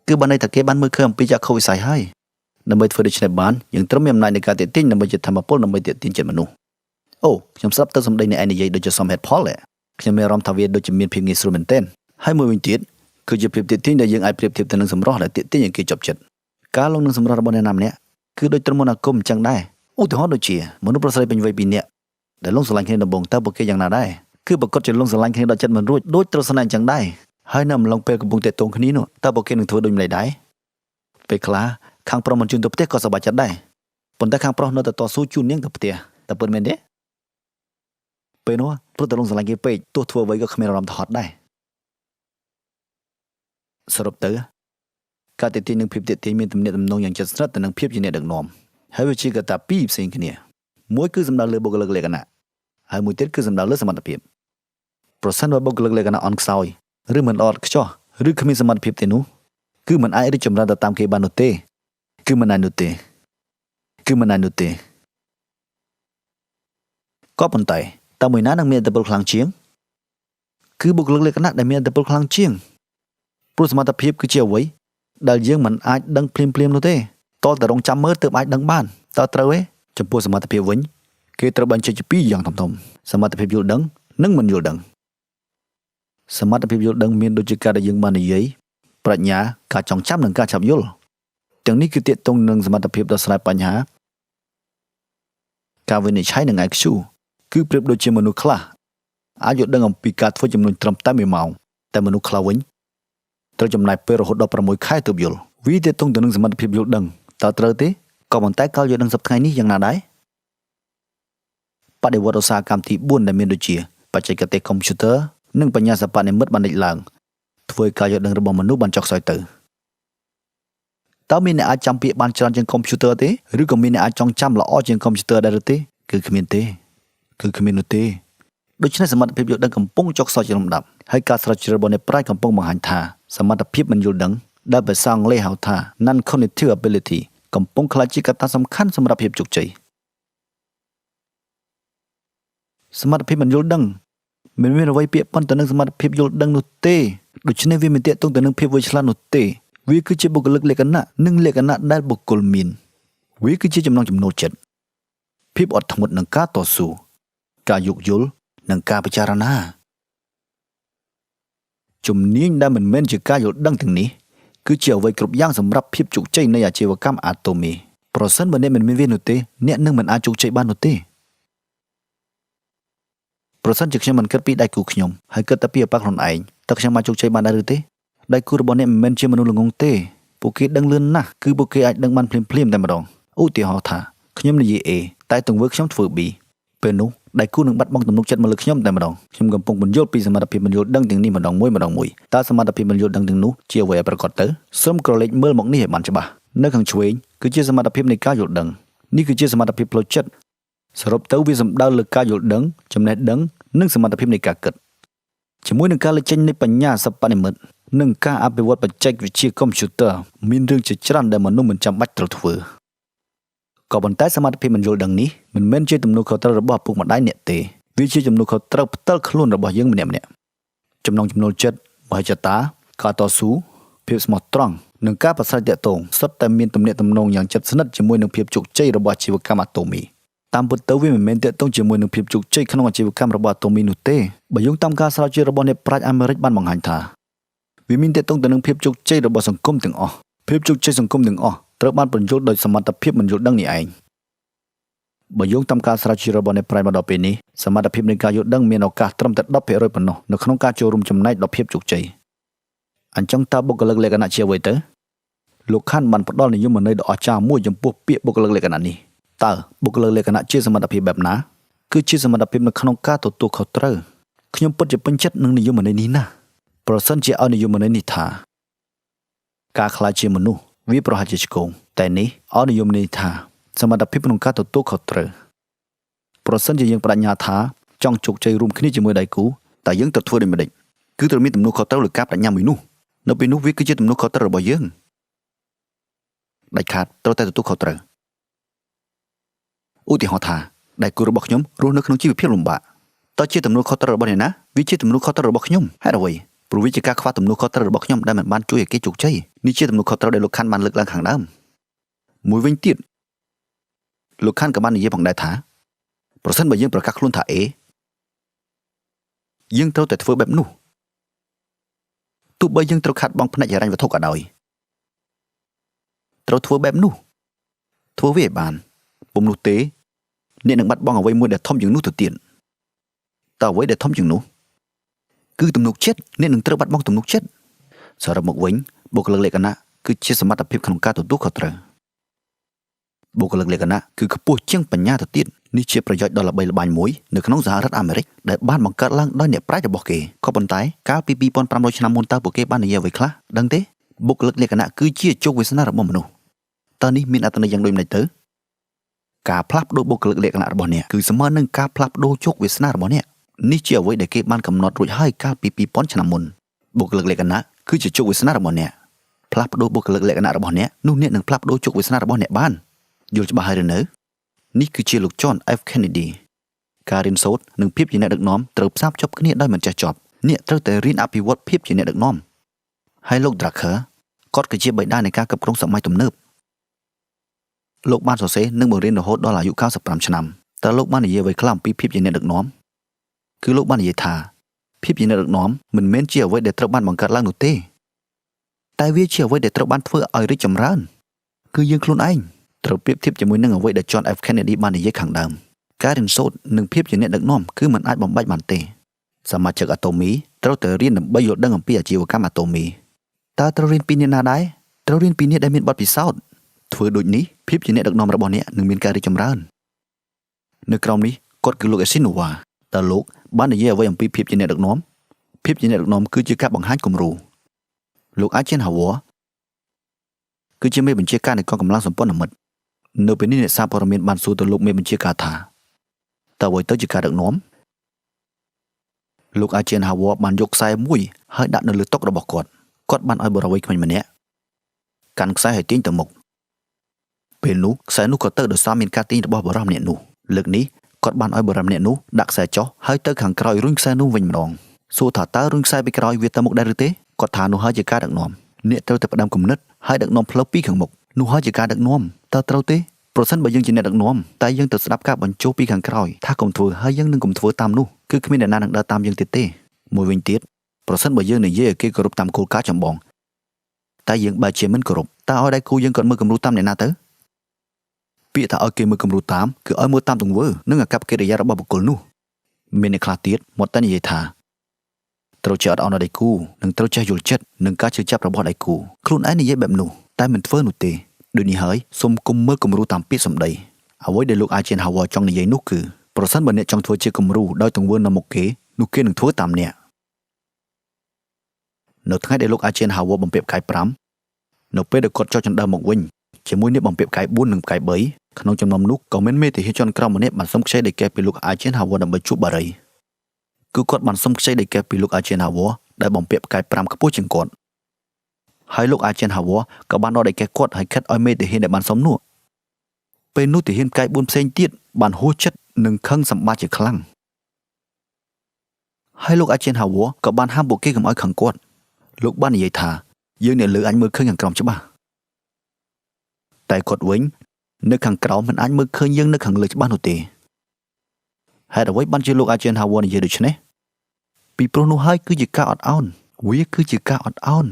គឺបានន័យថាគេបានមើលឃើញអំពីចក្ខុវិស័យហើយដើម្បីធ្វើដូច្នេះបានយើងត្រូវមានអំណាចនៃការទាក់ទាញដើម្បីជាធម្មពលដើម្បីទាក់ទាញចិត្តមនុស្សអូខ្ញុំស្ដាប់ទៅសម្ដីអ្នកឯងនិយាយដូចជាសមហេតុផលឯងខ្ញុំមានអារម្មណ៍ថាវាដូចជាមានភាពងាយស្រួលមែនទែនហើយមួយវិញទៀតគឺជាភាពទាក់ទាញដែលយើងអាចប្រៀបធៀបទៅនឹងសម្រស់ដែលទាក់ទាញឲ្យគេជាប់ចិត្តការលងនឹងសម្រស់របស់អ្នកណាម្នាក់គឺដូចត្រមន្តអាគមអញ្ចឹងដែរឧទាហរណ៍ដូចជាមនុស្សប្រុសស្រីពេញវ័យពីរនាក់ដែលលងស្រឡាញ់គ្នាដំបូងតើពួកគេយ៉ាងណាដែរគឺប្រកាសជាលងស្រឡាញ់គ្នាដល់ចិត្តមិនរួចដូចត្រូវស្នេហ៍អញ្ចឹងដែរហើយនៅអំឡុងពេលកំពុងទាក់ទងគ្នានោះតើពួកគេនឹងធ្វើដូចម្តេចដែរពេលខ្លះខាងប្រុសមិនជូនទៅផ្ទះក៏សប្បាយចិត្តដែរប៉ុន្តែខាងប្រុសនៅតែតស៊ូជូននាងទៅផ្ទះតែពិតមែនទេពេលនោះព្រោះតែលងស្រឡាញ់គេពេកទោះធ្វើអ្វីក៏គ្មានអារម្មណ៍ថត់ដែរសរុបទៅការទាក់ទាញនិងភាពទាក់ទាញមានទំនាក់ទំនងយ៉ាងជិតស្និទ្ធទៅនឹងភាពជាអ្នកដឹកនាំហើយវាជាកត្តាពីរផ្សេងគ្នាមួយគឺសំដៅលើបុគ្គលិកលក្ខណៈហើយមួយទៀតគឺសំដៅលើសមត្ថភាពប្រសិនបើបុគ្គលិកលក្ខណៈអន់ខ្សោយឬមិនល្អឥតខ្ចោះឬគ្មានសមត្ថភាពទេនោះគឺមិនអាចរីកចម្រើនទៅតាមគេបាននោះទេគឺមិនអាចនោះទេគឺមិនអាចនោះទេក៏ប៉ុន្តែតើមួយណានឹងមានឥទ្ធិពលខ្លាំងជាងគឺបុគ្គលិកលក្ខណៈដែលមានឥទ្ធិពលខ្លាំងជាងព្រោះសមត្ថភាពគឺជាអ្វីដែលយើងមិនអាចដឹងភ្លាមៗនោះទេតតែរងចាំមើលទើបអាចដឹងបានតើត្រូវទេចំពោះសមត្ថភាពវិញគេត្រូវបែងចែកជាពីរយ៉ាងធំៗសមត្ថភាពយល់ដឹងនិងមិនយល់ដឹងសមត្ថភាពយល់ដឹងមានដូចជាការដែលយើងបាននិយាយប្រាជ្ញាការចងចាំនិងការឆាប់យល់ទាំងនេះគឺទាក់ទងនឹងសមត្ថភាពដោះស្រាយបញ្ហាការវិនិច្ឆ័យនិង IQ គឺប្រៀបដូចជាមនុស្សខ្លះអាចយល់ដឹងអំពីការធ្វើចំនួនត្រឹមតែ1ម៉ោងតែមនុស្សខ្លះវិញត្រូវចំណាយពេលរហូតដល់6ខែទើបយល់វាទាក់ទងទៅនឹងសមត្ថភាពយល់ដឹងតើត្រូវទេក៏ប៉ុន្តែកាលយល់ដឹងសប្តាហ៍នេះយ៉ាងណាដែរបដិវត្តឧស្សាហកម្មទី4ដែលមានដូចជាបច្ចេកទេសកុំព្យូទ័រនិងបញ្ញាសិប្បនិម្មិតបានលេចឡើងធ្វើឲ្យការយល់ដឹងរបស់មនុស្សបានចុះខ្សោយទៅតើមានអ្នកអាចចាំពាក្យបានច្រើនជាងកុំព្យូទ័រទេឬក៏មានអ្នកអាចចងចាំល្អជាងកុំព្យូទ័រដែរឬទេគឺគ្មានទេគឺគ្មាននោះទេដូច្នេះសមត្ថភាពយល់ដឹងកំពុងចុះខ្សោយជាលំដាប់ហើយការស្រាវជ្រាវរបស់អ្នកប្រាជ្ញកំពុងបង្ហាញថាសមត្ថភាពមិនយល់ដឹងដែលភាសាអង់គ្លេសហៅថា non-cognitive ability កំពុងក្លាយជាកត្តាសំខាន់សម្រាប់ភាពជោគជ័យសមត្ថភាពមិនយល់ដឹងមិនមានអ្វីពាក់ព័ន្ធទៅនឹងសមត្ថភាពយល់ដឹងនោះទេដូច្នេះវាមិនទាក់ទងទៅនឹងភាពវៃឆ្លាតនោះទេវាគឺជាបុគ្គលិកលក្ខណៈនិងលក្ខណៈដែលបុគ្គលមានវាគឺជាចំណង់ចំណូលចិត្តភាពអត់ធ្មត់នឹងការតស៊ូការយោគយល់និងការពិចារណាជំនាញដែលមិនមែនជាការយល់ដឹងទាំងនេះគឺជាអ្វីគ្រប់យ៉ាងសម្រាប់ភាពជោគជ័យនៃអាជីវកម្មអាតូមីប្រសិនបើអ្នកមិនមានវានោះទេអ្នកនឹងមិនអាចជោគជ័យបាននោះទេប្រសិនជាខ្ញុំមិនគិតពីដៃគូខ្ញុំហើយគិតតែពីឪប៉ាខ្លួនឯងតើខ្ញុំអាចជោគជ័យបានដែរឬទេដៃគូរបស់អ្នកមិនមែនជាមនុស្សល្ងង់ទេពួកគេដឹងលឿនណាស់គឺពួកគេអាចដឹងបានភ្លាមៗតែម្ដងឧទាហរណ៍ថាខ្ញុំនិយាយ A តែទង្វើខ្ញុំធ្វើ B ពេលនោះដៃគូនឹងបាត់បង់ទំនុកចិត្តមកលើខ្ញុំតែម្ដងខ្ញុំកំពុងបញ្យល់ពីសមត្ថភាពបញ្យល់ដឹងទាំងនេះម្ដងមួយម្ដងមួយតើសមត្ថភាពបញ្យល់ដឹងទាំងនោះជាអ្វីឲ្យប្រាកដទៅសូមក្រឡេកមើលមកនេះឲ្យបានច្បាស់នៅខាងឆ្វេងគឺជាសមត្ថភាពនៃការយល់ដឹងនេះគឺជាសមត្ថភាពផ្លូវចិត្តសរុបទៅវាសំដៅលើការយល់ដឹងចំណេះដឹងនិងសមត្ថភាពនៃការគិតជាមួយនឹងការលេចចេញនៃបញ្ញាសិប្បនិម្មិតនិងការអភិវឌ្ឍបច្ចេកវិទ្យាកុំព្យូទ័រមានរឿងជាច្រើនដែលមនុស្សមិនចាំបាច់ត្រូវធ្វើក៏ប៉ុន្តែសមត្ថភាពមិនយល់ដឹងនេះមិនមែនជាទំនួលខុសត្រូវរបស់ឪពុកម្ដាយអ្នកទេវាជាទំនួលខុសត្រូវផ្ទាល់ខ្លួនរបស់យើងម្នាក់ៗចំណង់ចំណូលចិត្តមហិច្ឆតាការតស៊ូភាពស្មោះត្រង់និងការប្រស្រ័យទាក់ទងសុទ្ធតែមានទំនាក់ទំនងយ៉ាងជិតស្និទ្ធជាមួយនឹងភាពជោគជ័យរបស់អាជីវកម្មអាតូមីតាមពិតទៅវាមិនមែនទាក់ទងជាមួយនឹងភាពជោគជ័យក្នុងអាជីវកម្មរបស់អាតូមីនោះទេបើយោងតាមការស្រាវជ្រាវរបស់អ្នកប្រាជ្ញអាមេរិកបានបង្ហាញថាវាមានទាក់ទងទៅនឹងភាពជោគជ័យរបស់សង្គមទាំងអស់ភាពជោគជ័យសង្គមទាំងអស់ត្រូវបានបញ្យល់ដោយសមត្ថភាពមិនយល់ដឹងនេះឯងបើយោងតាមការស្រាវជ្រាវរបស់អ្នកប្រាជ្ញមកដល់ពេលនេះសមត្ថភាពនៃការយល់ដឹងមានឱកាសត្រឹមតែ 10% ប៉ុណ្ណោះនៅក្នុងការចូលរួមចំណែកដល់ភាពជោគជ័យអញ្ចឹងតើបុគ្គលិកលក្ខណៈជាអ្វីទៅលោកខាន់បានផ្ដល់និយមន័យដ៏អស្ចារ្យមួយចំពោះពាក្យបុគ្គលិកលក្ខណៈនេះតើបុគ្គលិកលក្ខណៈជាសមត្ថភាពបែបណាគឺជាសមត្ថភាពនៅក្នុងការទទួលខុសត្រូវខ្ញុំពិតជាពេញចិត្តនឹងនិយមន័យនេះណាស់ប្រសិនជាឲ្យនិយមន័យនេះថាការក្លាយជាមនុស្សវាប្រហែលជាឆ្គងតែនេះឲ្យនិយមន័យថាសមត្ថភាពក្នុងការទទួលខុសត្រូវប្រសិនជាយើងបដិញ្ញាថាចង់ជោគជ័យរួមគ្នាជាមួយដៃគូ តើយើងត្រូវធ្វើដូចម្តេចគឺត្រូវមានទំនួលខុសត្រូវលើការបដិញ្ញាមួយនោះនៅពេលនោះវាគឺជាទំនួលខុសត្រូវរបស់យើងដាច់ខាតត្រូវតែទទួលខុសត្រូវឧទាហរណ៍ថាដៃគូរបស់ខ្ញុំរស់នៅក្នុងជីវភាពលំបាកតើជាទំនួលខុសត្រូវរបស់អ្នកណាវាជាទំនួលខុសត្រូវរបស់ខ្ញុំហេតុអ្វីព្រោះវាជាការខ្វះទំនួលខុសត្រូវរបស់ខ្ញុំដែលមិនបានជួយឲ្យគេជោគជ័យនេះជាទំនួលខុសត្រូវដែលលោកខាន់បានលើកឡើងខាងដើមមួយវិញទៀតលោកខាន់ក៏បាននិយាយផងដែរថាប្រសិនបើយើងប្រកាសខ្លួនថា A យើងត្រូវតែធ្វើបែបនោះទោះបីយើងត្រូវខាត់បងផ្នែកហិរញ្ញវត្ថុក៏ដោយត្រូវធ្វើបែបនោះធ្វើវាឲ្យបានពុំនោះទេអ្នកនឹងបាត់បង់អ្វីមួយដែលធំជាងនោះទៅទៀតតើអ្វីដែលធំជាងនោះគឺទំនុកចិត្តអ្នកនឹងត្រូវបាត់បង់ទំនុកចិត្តសរុបមកវិញបុគ្គលិកលក្ខណៈគឺជាសមត្ថភាពក្នុងការទទួលខុសត្រូវបុគ្គលិកលក្ខណៈគឺខ្ពស់ជាងបញ្ញាទៅទៀតនេះជាប្រយោជន៍ដ៏ល្បីល្បាញមួយនៅក្នុងសហរដ្ឋអាមេរិកដែលបានបង្កើតឡើងដោយអ្នកប្រាជ្ញរបស់គេក៏ប៉ុន្តែកាលពី2500ឆ្នាំមុនតើពួកគេបាននិយាយអ្វីខ្លះដឹងទេបុគ្គលិកលក្ខណៈគឺជាជោគវាសនារបស់មនុស្សតើនេះមានអត្ថន័យយ៉ាងដូចម្តេចទៅការផ្លាស់ប្ដូរបុគ្គលិកលក្ខណៈរបស់អ្នកគឺស្មើនឹងការផ្លាស់ប្ដូរជោគវាសនារបស់អ្នកនេះជាអ្វីដែលគេបានកំណត់រួចហើយកាលពី2000ឆ្នាំមុនបុគ្គលិកលក្ខណៈគឺជាជោគវាសនារបស់អ្នកផ្លាស់ប្ដូរបុគ្គលិកលក្ខណៈរបស់អ្នកនោះអ្នកនឹងផ្លាស់ប្ដូរជោគវាសនារបស់អ្នកបានយល់ច្បាស់ហើយឬនៅនេះគឺជាលោក John F Kennedy ការរៀនសូត្រនិងភាពជាអ្នកដឹកនាំត្រូវផ្សារភ្ជាប់គ្នាដោយមិនចេះចប់អ្នកត្រូវតែរៀនអភិវឌ្ឍភាពជាអ្នកដឹកនាំហើយលោក Drucker គាត់គឺជាបិតានៃការគ្រប់គ្រងសម័យទំនើបលោកបានសរសេរនិងបង្រៀនរហូតដល់អាយុ95ឆ្នាំតើលោកបាននិយាយអ្វីខ្លះអំពីភាពជាអ្នកដឹកនាំគឺលោកបាននិយាយថាភាពជាអ្នកដឹកនាំមិនមែនជាអ្វីដែលត្រូវបានបង្កើតឡើងនោះទេតែវាជាអ្វីដែលត្រូវបានធ្វើឲ្យរីកចម្រើនគឺយើងខ្លួនឯងត្រូវប្រៀបធៀបជាមួយនឹងអ្វីដែល John F Kennedy បាននិយាយខាងដើមការរៀនសូត្រនិងភាពជាអ្នកដឹកនាំគឺមិនអាចបំបាច់បានទេសមាជិកអាតូមីត្រូវតែរៀនដើម្បីយល់ដឹងអំពីអាជីវកម្មអាតូមីតើត្រូវរៀនពីអ្នកណាដែរត្រូវរៀនពីអ្នកដែលមានបទពិសោធន៍ធ្វើដូចនេះភាពជាអ្នកដឹកនាំរបស់អ្នកនឹងមានការរីកចម្រើននៅក្រោមនេះគាត់គឺលោកអេស៊ីណូវ៉ាតើលោកបាននិយាយអ្វីអំពីភាពជាអ្នកដឹកនាំភាពជាអ្នកដឹកនាំគឺជាការបង្ហាញគំរូលោកអាជិនហាវ៉ាគឺជាមេបញ្ជាការនៃកងកម្លាំងសម្ព័ន្ធមិត្តនៅពេលនេះអ្នកសារព័ត៌មានបានសួរទៅលោកមេបញ្ជាការថាតើអ្វីទៅជាការដឹកនាំលោកអាជិនហាវ៉ាបានយកខ្សែមួយហើយដាក់នៅលើតុរបស់គាត់គាត់បានឲ្យបុរសវ័យក្មេងម្នាក់កាន់ខ្សែហើយទាញទៅមុខពេលនោះខ្សែនោះក៏ទៅដោយសារមានការទាញរបស់បុរសម្នាក់នោះលើកនេះគាត់បានឲ្យបុរសម្នាក់នោះដាក់ខ្សែចុះហើយទៅខាងក្រោយរុញខ្សែនោះវិញម្ដងសួរថាតើរុញខ្សែពីក្រោយវាទៅមុខដែរឬទេគាត់ថានោះហើយជាការដឹកនាំអ្នកត្រូវតែផ្ដាំគំនិតហើយដឹកនាំផ្លូវពីខាងមុខនោះហើយជាការដឹកនាំតើត្រូវទេប្រសិនបើយើងជាអ្នកដឹកនាំតែយើងទៅស្ដាប់ការបញ្ចុះពីខាងក្រោយថាកុំធ្វើហើយយើងនឹងកុំធ្វើតាមនោះគឺគ្មានអ្នកណានឹងដើរតាមយើងទៀតទេមួយវិញទៀតប្រសិនបើយើងនិយាយឲ្យគេគោរពតាមគោលការណ៍ចម្បងតែយើងបែរជាមិនគោរពតើឲ្យដៃគូយើងគាត់មើលគំរូតាមអ្នកណាទៅពាក្យថាឲ្យគេមើលគំរូតាមគឺឲ្យមើលតាមទង្វើនិងអាកប្បកិរិយារបស់បុគ្គលនោះមានអ្នកខ្លះទៀតមកតែនិយាយថាត្រូវចេះអត់ឱនដល់ដៃគូនិងត្រូវចេះយល់ចិត្តនិងការជឿចាប់របស់ដៃគូខ្លួនឯងនិយាយបែបនោះតែមិនធ្វើនោះទេដូចនេះហើយសូមគុំមើលគំរូតាមពាក្យសម្ដីអ្វីដែលលោកអាជិនហាវ៉ាចង់និយាយនោះគឺប្រសិនបើអ្នកចង់ធ្វើជាគំរូដោយទង្វើនៅមុខគេនោះគេនឹងធ្វើតាមអ្នកនៅថ្ងៃដែលលោកអាជិនហាវ៉ាបំពេផ្កាយ5នៅពេលដែលគាត់ចុះចណ្ដើមមកវិញជាមួយនេះបំពេផ្កាយ4និងផ្កាយ3ក្នុងចំណោមនោះក៏មានមេទាហានជនក្រោមម្នាក់បានសុំខ្ចីដីកេះពីលោកអាជិនហាវ៉ាដើម្បីជួបបារីគឺគាត់បានសុំខ្ចីដីកេះពីលោកអាជិនហាវ៉ាដែលបំពាក់ផ្កាយ5ខ្ពស់ជាងគាត់ហើយលោកអាជិនហាវ៉ាក៏បានដកដីកេះគាត់ហើយខិតឲ្យមេទាហានដែលបានសុំនោះពេលនោះទាហានផ្កាយ4ផ្សេងទៀតបានហួសចិត្តនិងខឹងសម្បាជាខ្លាំងហើយលោកអាជិនហាវ៉ាក៏បានហាមពួកគេកុំឲ្យខឹងគាត់លោកបាននិយាយថាយើងអ្នកលើអាចមើលឃើញខាងក្រោមច្បាស់តែគាត់វិញនៅខាងក្រោមមិនអាចមើលឃើញយើងនៅខាងលើច្បាស់នោះទេហេតុអ្វីបានជាលោកអាជិនហាវ៉ានិយាយដូច្នេះពីព្រោះនោះហើយគឺជាការអត់ឱនវាគឺជាការអត់ឱន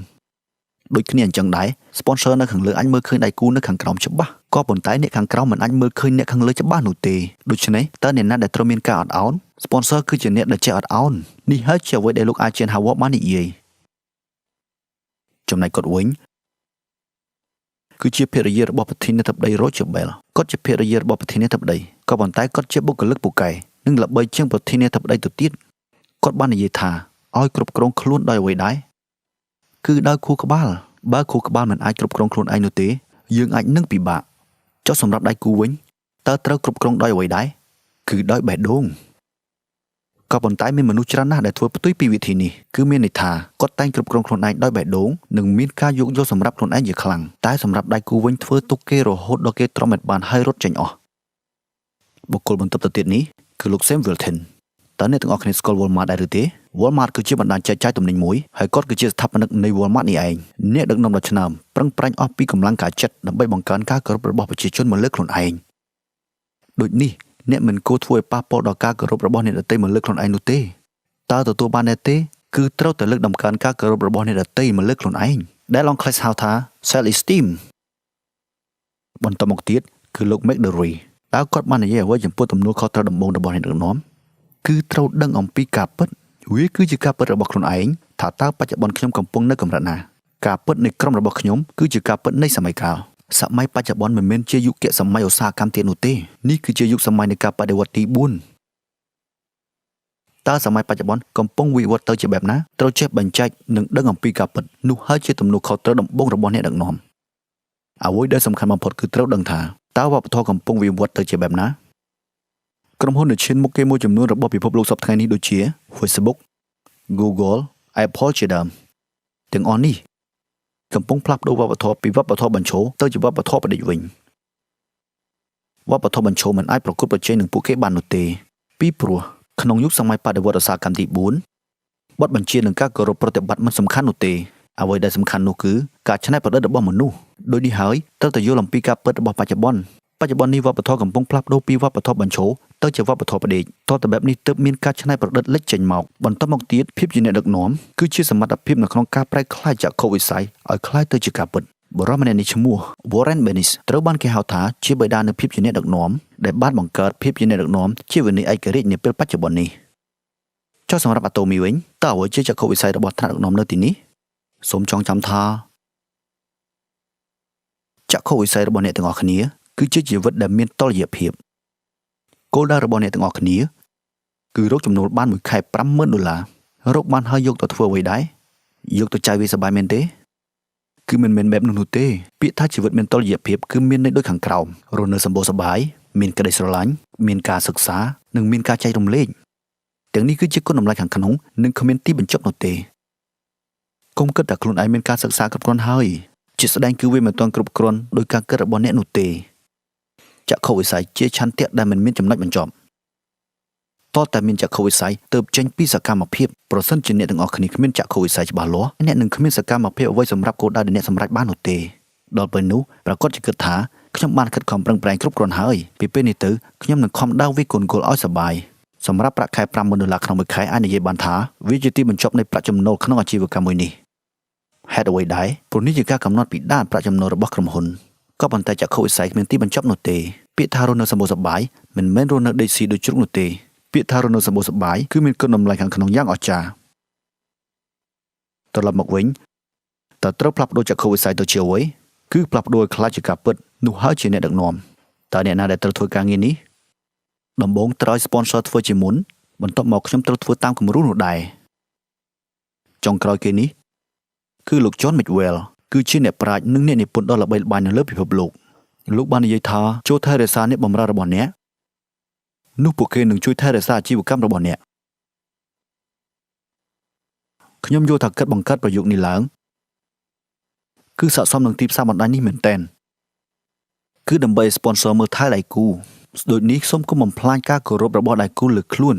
ដូចគ្នាអញ្ចឹងដែរ sponsor នៅខាងលើអាចមើលឃើញដៃគូនៅខាងក្រោមច្បាស់ក៏ប៉ុន្តែអ្នកខាងក្រោមមិនអាចមើលឃើញអ្នកខាងលើច្បាស់នោះទេដូច្នេះតើអ្នកណាដែលត្រូវមានការអត់ឱន sponsor គឺជាអ្នកដែលចេះអត់ឱននេះហើយជាអ្វីដែលលោកអាជិនហាវ៉ាបាននិយាយចំណែកគាត់វិញគឺជាភរិយារបស់ប្រធានាធិបតី Roger Bell គាត់ជាភរិយារបស់ប្រធានាធិបតីក៏ប៉ុន្តែគាត់ជាបុគ្គលិកពូកែនិងល្បីជាងប្រធានាធិបតីទៅទៀតគាត់បាននិយាយថាឲ្យគ្រប់គ្រងខ្លួនដោយអ្វីដែរគឺដោយខួរក្បាលបើខួរក្បាលមិនអាចគ្រប់គ្រងខ្លួនឯងនោះទេយើងអាចនឹងពិបាកចុះសម្រាប់ដៃគូវិញតើត្រូវគ្រប់គ្រងដោយអ្វីដែរគឺដោយបេះដូង ក៏ប៉ុន្តែមានមនុស្សច្រើនណាស់ដែលធ្វើផ្ទុយពីវិធីនេះគឺមានន័យថាគាត់តែងគ្រប់គ្រងខ្លួនឯងដោយបេះដូងនិងមានការយោគយល់សម្រាប់ខ្លួនឯងជាខ្លាំងតែសម្រាប់ដៃគូវិញធ្វើទុកគេរហូតដល់គេទ្រាំមិនបានហើយរត់ចេញអស់បុគ្គលបន្ទាប់ទៅទៀតនេះគឺលោក Sam Wilton តើអ្នកទាំងអស់គ្នាស្គាល់ Walmart ដែរឬទេ Walmart គឺជាបណ្ដាញចែកចាយទំនិញមួយហើយគាត់គឺជាស្ថាបនិកនៃ Walmart នេះឯងអ្នកដឹកនាំដ៏ឆ្នើមប្រឹងប្រែងអស់ពីកម្លាំងកាយចិត្តដើម្បីបង្កើនការគោរពរបស់ប្រជាជនមកលើខ្លួនឯងដូចនេះអ្នកមិនគួរធ្វើឲ្យប៉ះពាល់ដល់ការគោរពរបស់អ្នកដទៃមកលើខ្លួនឯងនោះទេតើទទួលបានដែរទេគឺត្រូវតែលើកដំកើងការគោរពរបស់អ្នកដទៃមកលើខ្លួនឯងដែលអង់គ្លេសហៅថា self esteem បន្តមកទៀតគឺលោក McDerry តើគាត់បាននិយាយអ្វីចំពោះទំនួលខុសត្រូវដំបូងរបស់អ្នកដឹកនាំគឺត្រូវដឹងអំពីការពិតវាគឺជាការពិតរបស់ខ្លួនឯងថាតើបច្ចុប្បន្នខ្ញុំកំពុងនៅកម្រិតណាការពិតនៃក្រុមរបស់ខ្ញុំគឺជាការពិតនៃសម័យកាលសម័យបច្ចុប្បន្នមិនមែនជាយុគសម័យឧស្សាហកម្មទៀតនោះទេនេះគឺជាយុគសម័យនៃការបដិវត្តន៍ទី4តើសម័យបច្ចុប្បន្នកំពុងវិវត្តទៅជាបែបណាត្រូវចេះបញ្ចែកនិងដឹងអំពីការពិតនោះហើយជាទំនួលខុសត្រូវដំបូងរបស់អ្នកដឹកនាំអ្វីដែលសំខាន់បំផុតគឺត្រូវដឹងថាតើវប្បធម៌កំពុងវិវត្តទៅជាបែបណាក្រុមហ៊ុនដែលឈានមុខគេមួយចំនួនរបស់ពិភពលោកសព្វថ្ងៃនេះដូចជា Facebook Google Apple ជាដើមទាំងអស់នេះកំពុងផ្លាស់ប្ដូរវប្បធម៌ពីវប្បធម៌បញ្ឈរទៅជាវប្បធម៌បដិវិញវប្បធម៌បញ្ឈរមិនអាចប្រកួតប្រជែងនឹងពួកគេបាននោះទេពីព្រោះក្នុងយុគសម័យបដិវត្តឧស្សាហកម្មទី4បទបញ្ជានិងការគោរពប្រតិបត្តិមិនសំខាន់នោះទេអ្វីដែលសំខាន់នោះគឺការច្នៃប្រឌិតរបស់មនុស្សដូចនេះហើយត្រូវតែយល់អំពីការពិតរបស់បច្ចុប្បន្នបច្ចុប្បន្ននេះវប្បធម៌កំពុងផ្លាស់ប្ដូរពីវប្បធម៌បញ្ឈរទៅជាវប្បធម៌ផ្ដេកតើតែបែបនេះទើបមានការច្នៃប្រឌិតលេចចេញមកបន្តមកទៀតភាពជាអ្នកដឹកនាំគឺជាសមត្ថភាពនៅក្នុងការប្រែក្លាយចក្ខុវិស័យឲ្យក្លាយទៅជាការពិតបុរសម្នាក់នេះឈ្មោះ Warren Bennis ត្រូវបានគេហៅថាជាបិតានៃភាពជាអ្នកដឹកនាំដែលបានបង្កើតភាពជាអ្នកដឹកនាំជាវិន័យឯករាជ្យនាពេលបច្ចុប្បន្ននេះចុះសម្រាប់អាតូមីវិញតើអ្វីជាចក្ខុវិស័យរបស់ថ្នាក់ដឹកនាំនៅទីនេះសូមចងចាំថាចក្ខុវិស័យរបស់អ្នកទាំងអស់គ្នាគឺជាជីវិតដែលមានតុល្យភាពគោលដៅរបស់អ្នកទាំងអស់គ្នាគឺរកចំណូលបានមួយខែ50000ដុល្លាររកបានហើយយកទៅធ្វើអ្វីដែរយកទៅចាយវាសប្បាយមែនទេគឺមិនមែនបែបនោះនោះទេពាក្យថាជីវិតមានតុល្យភាពគឺមានន័យដូចខាងក្រោមរស់នៅសម្បូរសប្បាយមានក្តីស្រឡាញ់មានការសិក្សានិងមានការចែករំលែកទាំងនេះគឺជាគុណតម្លៃខាងក្នុងនិងគ្មានទីបញ្ចប់នោះទេកុំគិតថាខ្លួនឯងមានការសិក្សាគ្រប់គ្រាន់ហើយជាស្ដែងគឺវាមិនទាន់គ្រប់គ្រាន់ដោយការគិតរបស់អ្នកនោះទេចក្ខុវិស័យជាឆន្ទៈដែលមិនមានចំណុចបញ្ចប់តើតែមានចក្ខុវិស័យទើបចេញពីសកម្មភាពប្រសិនជាអ្នកទាំងអស់គ្នាគ្មានចក្ខុវិស័យច្បាស់លាស់អ្នកនឹងគ្មានសកម្មភាពអ្វីសម្រាប់គោលដៅដែលអ្នកសម្រេចបាននោះទេដល់ពេលនោះប្រាកដជាគិតថាខ្ញុំបានខិតខំប្រឹងប្រែងគ្រប់គ្រាន់ហើយពីពេលនេះទៅខ្ញុំនឹងខំដើរវាកូនគោលឲ្យសប្បាយសម្រាប់ប្រាក់ខែ50000ដុល្លារក្នុងមួយខែអាចនិយាយបានថាវាជាទីបញ្ចប់នៃប្រាក់ចំណូលក្នុងអាជីវកម្មមួយនេះហេតុអ្វីដែរព្រោះនេះជាការកំណត់ពីដានប្រាក់ចំណូលរបស់ក្រុមហ៊ុនក៏ប៉ុន្តែចក្ខុវិស័យគ្មានទីបញ្ចប់នោះទេពាក្យថារស់នៅសម្បូរសប្បាយមិនមែនរស់នៅដេកស៊ីដូចជ្រូកនោះទេពាក្យថារស់នៅសម្បូរសប្បាយគឺមានគុណតម្លៃខាងក្នុងយ៉ាងអស្ចារ្យត្រឡប់មកវិញតើត្រូវផ្លាស់ប្ដូរចក្ខុវិស័យទៅជាអ្វីគឺផ្លាស់ប្ដូរឲ្យក្លាយជាការពិតនោះហើយជាអ្នកដឹកនាំតើអ្នកណាដែលត្រូវធ្វើការងារនេះដំបូងត្រូវឲ្យ sponsor ធ្វើជាមុនបន្ទាប់មកខ្ញុំត្រូវធ្វើតាមគំរូនោះដែរចុងក្រោយគេនេះគឺលោក John Maxwell គឺជាអ្នកប្រាជ្ញនិងអ្នកនិពន្ធដ៏ល្បីល្បាញនៅលើពិភពលោកលោកបាននិយាយថាចូលថែរក្សាអ្នកបម្រើរបស់អ្នកនោះពួកគេនឹងជួយថែរក្សាអាជីវកម្មរបស់អ្នកខ្ញុំយល់ថាគិតបង្កើតប្រយោគនេះឡើងគឺស័ក្តិសមនឹងទីផ្សារបណ្ដាញនេះមែនទែនគឺដើម្បី sponsor មើលថែដៃគូដូចនេះសូមកុំបំផ្លាញការគោរពរបស់ដៃគូលើខ្លួន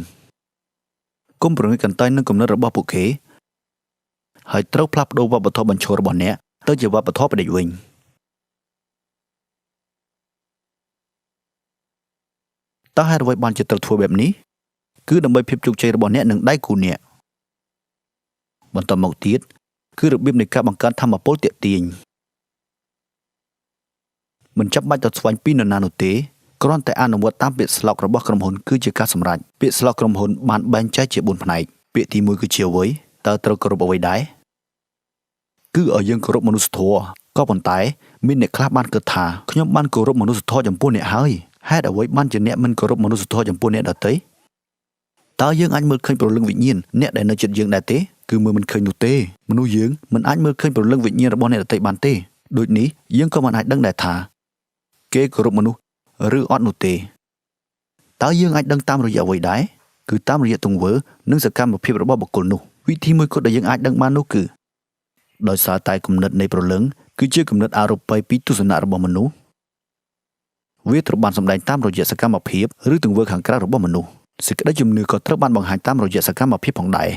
កុំប្រងើយកន្តើយនឹងគំនិតរបស់ពួកគេហើយត្រូវផ្លាស់ប្ដូរវប្បធម៌បញ្ឈររបស់អ្នកទៅជាវប្បធម៌បដិវិញតើហេតុអ្វីបានជាត្រូវធ្វើបែបនេះគឺដើម្បីភាពជោគជ័យរបស់អ្នកនិងដៃគូអ្នកបន្តមកទៀតគឺរបៀបនៃការបង្កើនធម៌ពលទាក់ទាញមិនចាំបាច់ទៅស្វែងពីនរណានោះទេគ្រាន់តែអនុវត្តតាមពាក្យស្លោករបស់ក្រុមហ៊ុនគឺជាការសម្រេចពាក្យស្លោកក្រុមហ៊ុនបានបែងចែកជា4ផ្នែកពាក្យទី1គឺជាអ្វីតើត្រូវគោរពអ្វីដែរគឺឲ្យយើងគោរពមនុស្សធម៌ក៏ប៉ុន្តែមានអ្នកខ្លះបានគិតថាខ្ញុំបានគោរពមនុស្សធម៌ចំពោះអ្នកហើយហេតុអ្វីបានជាអ្នកមិនគោរពមនុស្សធម៌ចំពោះអ្នកដទៃតើយើងអាចមើលឃើញព្រលឹងវិញ្ញាណអ្នកដែលនៅជិតយើងដែរទេគឺមើលមិនឃើញនោះទេមនុស្សយើងមិនអាចមើលឃើញព្រលឹងវិញ្ញាណរបស់អ្នកដទៃបានទេដូចនេះយើងក៏មិនអាចដឹងដែរថាគេគោរពមនុស្សឬអត់នោះទេតើយើងអាចដឹងតាមរយៈអ្វីដែរ គឺតាមរយៈទង្វើនិងសកម្មភាពរបស់បុគ្គលនោះវិធីមួយគត់ដែលយើងអាចដឹងបាននោះគឺដោយសារតែគំនិតនៃព្រលឹងគឺជាគំនិតអរូបីពីទស្សនៈរបស់មនុស្សវាត្រូវបានសម្ដែងតាមរយៈសកម្មភាពឬទង្វើខាងក្រៅរបស់មនុស្សសេចក្តីជំនឿក៏ត្រូវបានបង្ហាញតាមរយៈសកម្មភាពផងដែរ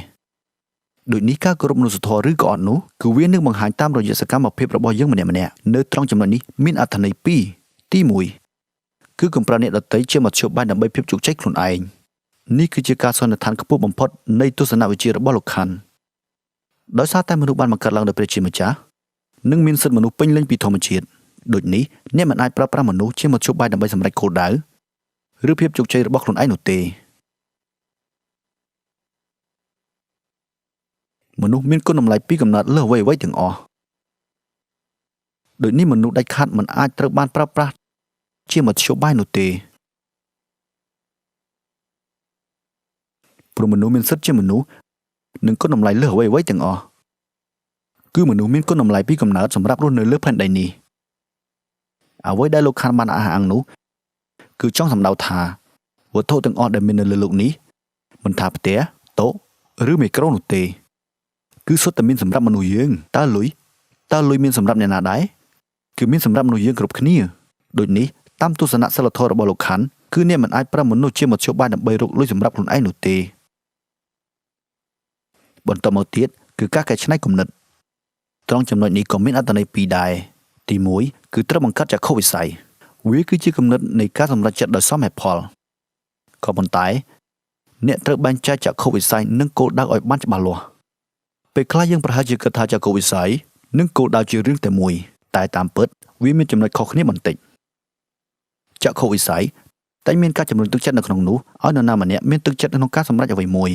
ដូចនេះការគោរពមនុស្សធម៌ឬក៏អត់នោះគឺវានឹងបង្ហាញតាមរយៈសកម្មភាពរបស់យើងម្នាក់ៗនៅត្រង់ចំណុចនេះមានអត្ថន័យពីរទី1គឺកុំប្រើអ្នកដទៃជាមធ្យោបាយដើម្បីភាពជោគជ័យខ្លួនឯងនេះគឺជាការសន្និដ្ឋានខ្ពស់បំផុតនៃទស្សនវិជ្ជារបស់លោកខាន់ដោយសារតែមនុស្សបានបង្កើតឡើងដោយព្រះជាម្ចាស់និងមានសិទ្ធិមនុស្សពេញលេញពីធម្មជាតិដូចនេះអ្នកមិនអាចប្រើប្រាស់មនុស្សជាមធ្យោបាយដើម្បីសម្រេចគោលដៅឬភាពជោគជ័យរបស់ខ្លួនឯងនោះទេមនុស្សមានគុណតម្លៃពីកំណត់លើអ្វីៗទាំងអស់ដូចនេះមនុស្សដាច់ខាតមិនអាចត្រូវបានប្រើប្រាស់ជាមធ្យោបាយនោះទេព្រោះមនុស្សមានសិទ្ធិជាមនុស្សនិងគុណតម្លៃលើអ្វីៗទាំងអស់គឺមនុស្សមានគុណតម្លៃពីកំណើតសម្រាប់រស់នៅលើផែនដីនេះអ្វីដែលលោកខាន់បានអះអាងនោះគឺចង់សម្ដៅថាវត្ថុទាំងអស់ដែលមាននៅលើលោកនេះមិនថាផ្ទះតូឬមីក្រូនោះទេគឺសុទ្ធតែមានសម្រាប់មនុស្សយើងតើលុយមានសម្រាប់អ្នកណាដែរគឺមានសម្រាប់មនុស្សយើងគ្រប់គ្នាដូចនេះតាមទស្សនៈសិលធម៌របស់លោកខាន់គឺអ្នកមិនអាចប្រើមនុស្សជាមធ្យោបាយដើម្បីរកលុយសម្រាប់ខ្លួនឯងនោះទេបន្តមកទៀតគឺការកែច្នៃគំនិតត្រង់ចំណុចនេះក៏មានអត្ថន័យពីរដែរទី1គឺត្រូវបង្កើតចក្ខុវិស័យវាគឺជាគំនិតនៃការសម្រេចចិត្តដោយសមហេតុផលក៏ប៉ុន្តែអ្នកត្រូវបែងចែកចក្ខុវិស័យនិងគោលដៅឲ្យបានច្បាស់លាស់ពេលខ្លះយើងប្រហែលជាគិតថាចក្ខុវិស័យនិងគោលដៅជារឿងតែមួយតែតាមពិតវាមានចំណុចខុសគ្នាបន្តិចចក្ខុវិស័យតែមានការជំរុញទឹកចិត្តនៅក្នុងនោះឲ្យនរណាម្នាក់មានទឹកចិត្តក្នុងការសម្រេចអ្វីមួយ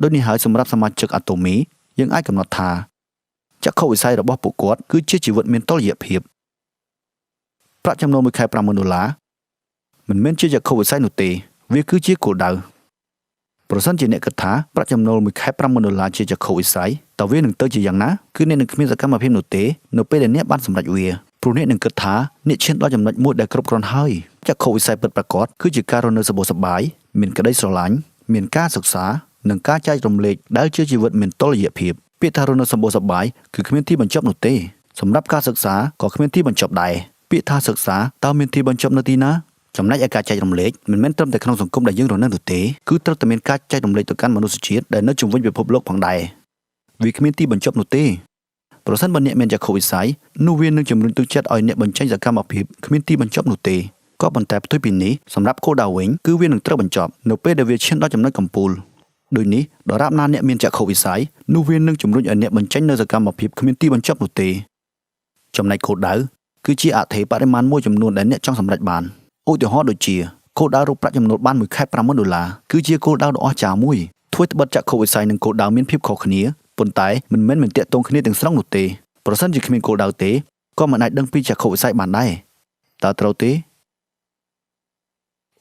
ដូចនេះហើយសម្រាប់សមាជិកអាតូមីយើងអាចកំណត់ថាចក្ខុវិស័យរបស់ពួកគាត់គឺជាជីវិតមានតុល្យភាពប្រាក់ចំណូលមួយខែ$50,000មិនមែនជាចក្ខុវិស័យនោះទេវាគឺជាគោលដៅប្រសិនជាអ្នកគិតថាប្រាក់ចំណូលមួយខែ$50,000ជាចក្ខុវិស័យតើវានឹងទៅជាយ៉ាងណាគឺអ្នកនឹងគ្មានសកម្មភាពនោះទេនៅពេលដែលអ្នកបានសម្រេចវាព្រោះអ្នកនឹងគិតថាអ្នកឈានដល់ចំណុចមួយដែលគ្រប់គ្រាន់ហើយចក្ខុវិស័យពិតប្រាកដគឺជាការរស់នៅសប្បាយមានក្តីស្រឡាញ់មានការសិក្សានិងការចែករំលែកដែលជាជីវិតមានតុល្យភាពពាក្យថារស់នៅសម្បូរសប្បាយគឺគ្មានទីបញ្ចប់នោះទេសម្រាប់ការសិក្សាក៏គ្មានទីបញ្ចប់ដែរពាក្យថាសិក្សាតើមានទីបញ្ចប់នៅទីណាចំណែកឯការចែករំលែកមិនមែនត្រឹមតែក្នុងសង្គមដែលយើងរស់នៅនោះទេគឺត្រូវតែមានការចែករំលែកទៅកាន់មនុស្សជាតិដែលនៅជុំវិញពិភពលោកផងដែរវាគ្មានទីបញ្ចប់នោះទេប្រសិនបើអ្នកមានចក្ខុវិស័យនោះវានឹងជំរុញទឹកចិត្តឲ្យអ្នកបញ្ចេញសកម្មភាពគ្មានទីបញ្ចប់នោះទេក៏ប៉ុន្តែផ្ទុយពីនេះសម្រាប់គោលដៅវិញគឺវានឹងត្រូវបញ្ចប់នៅពេលដែលវាឈានដល់ចំណុចកំពូលដូចនេះដរាបណាអ្នកមានចក្ខុវិស័យនោះវានឹងជំរុញឲ្យអ្នកបញ្ចេញនៅសកម្មភាពគ្មានទីបញ្ចប់នោះទេចំណែកគោលដៅគឺជាអធិបរិមាណមួយចំនួនដែលអ្នកចង់សម្រេចបានឧទាហរណ៍ដូចជាគោលដៅរកប្រាក់ចំណូលបានមួយខែ$50,000គឺជាគោលដៅដ៏អស្ចារ្យមួយធ្វើត្បិតចក្ខុវិស័យនិងគោលដៅមានភាពខុសគ្នាប៉ុន្តែមិនមែនមិនទាក់ទងគ្នាទាំងស្រុងនោះទេប្រសិនជាគ្មានគោលដៅទេក៏មិនអាចដឹងពីចក្ខុវិស័យបានដែរតើត្រូវទេ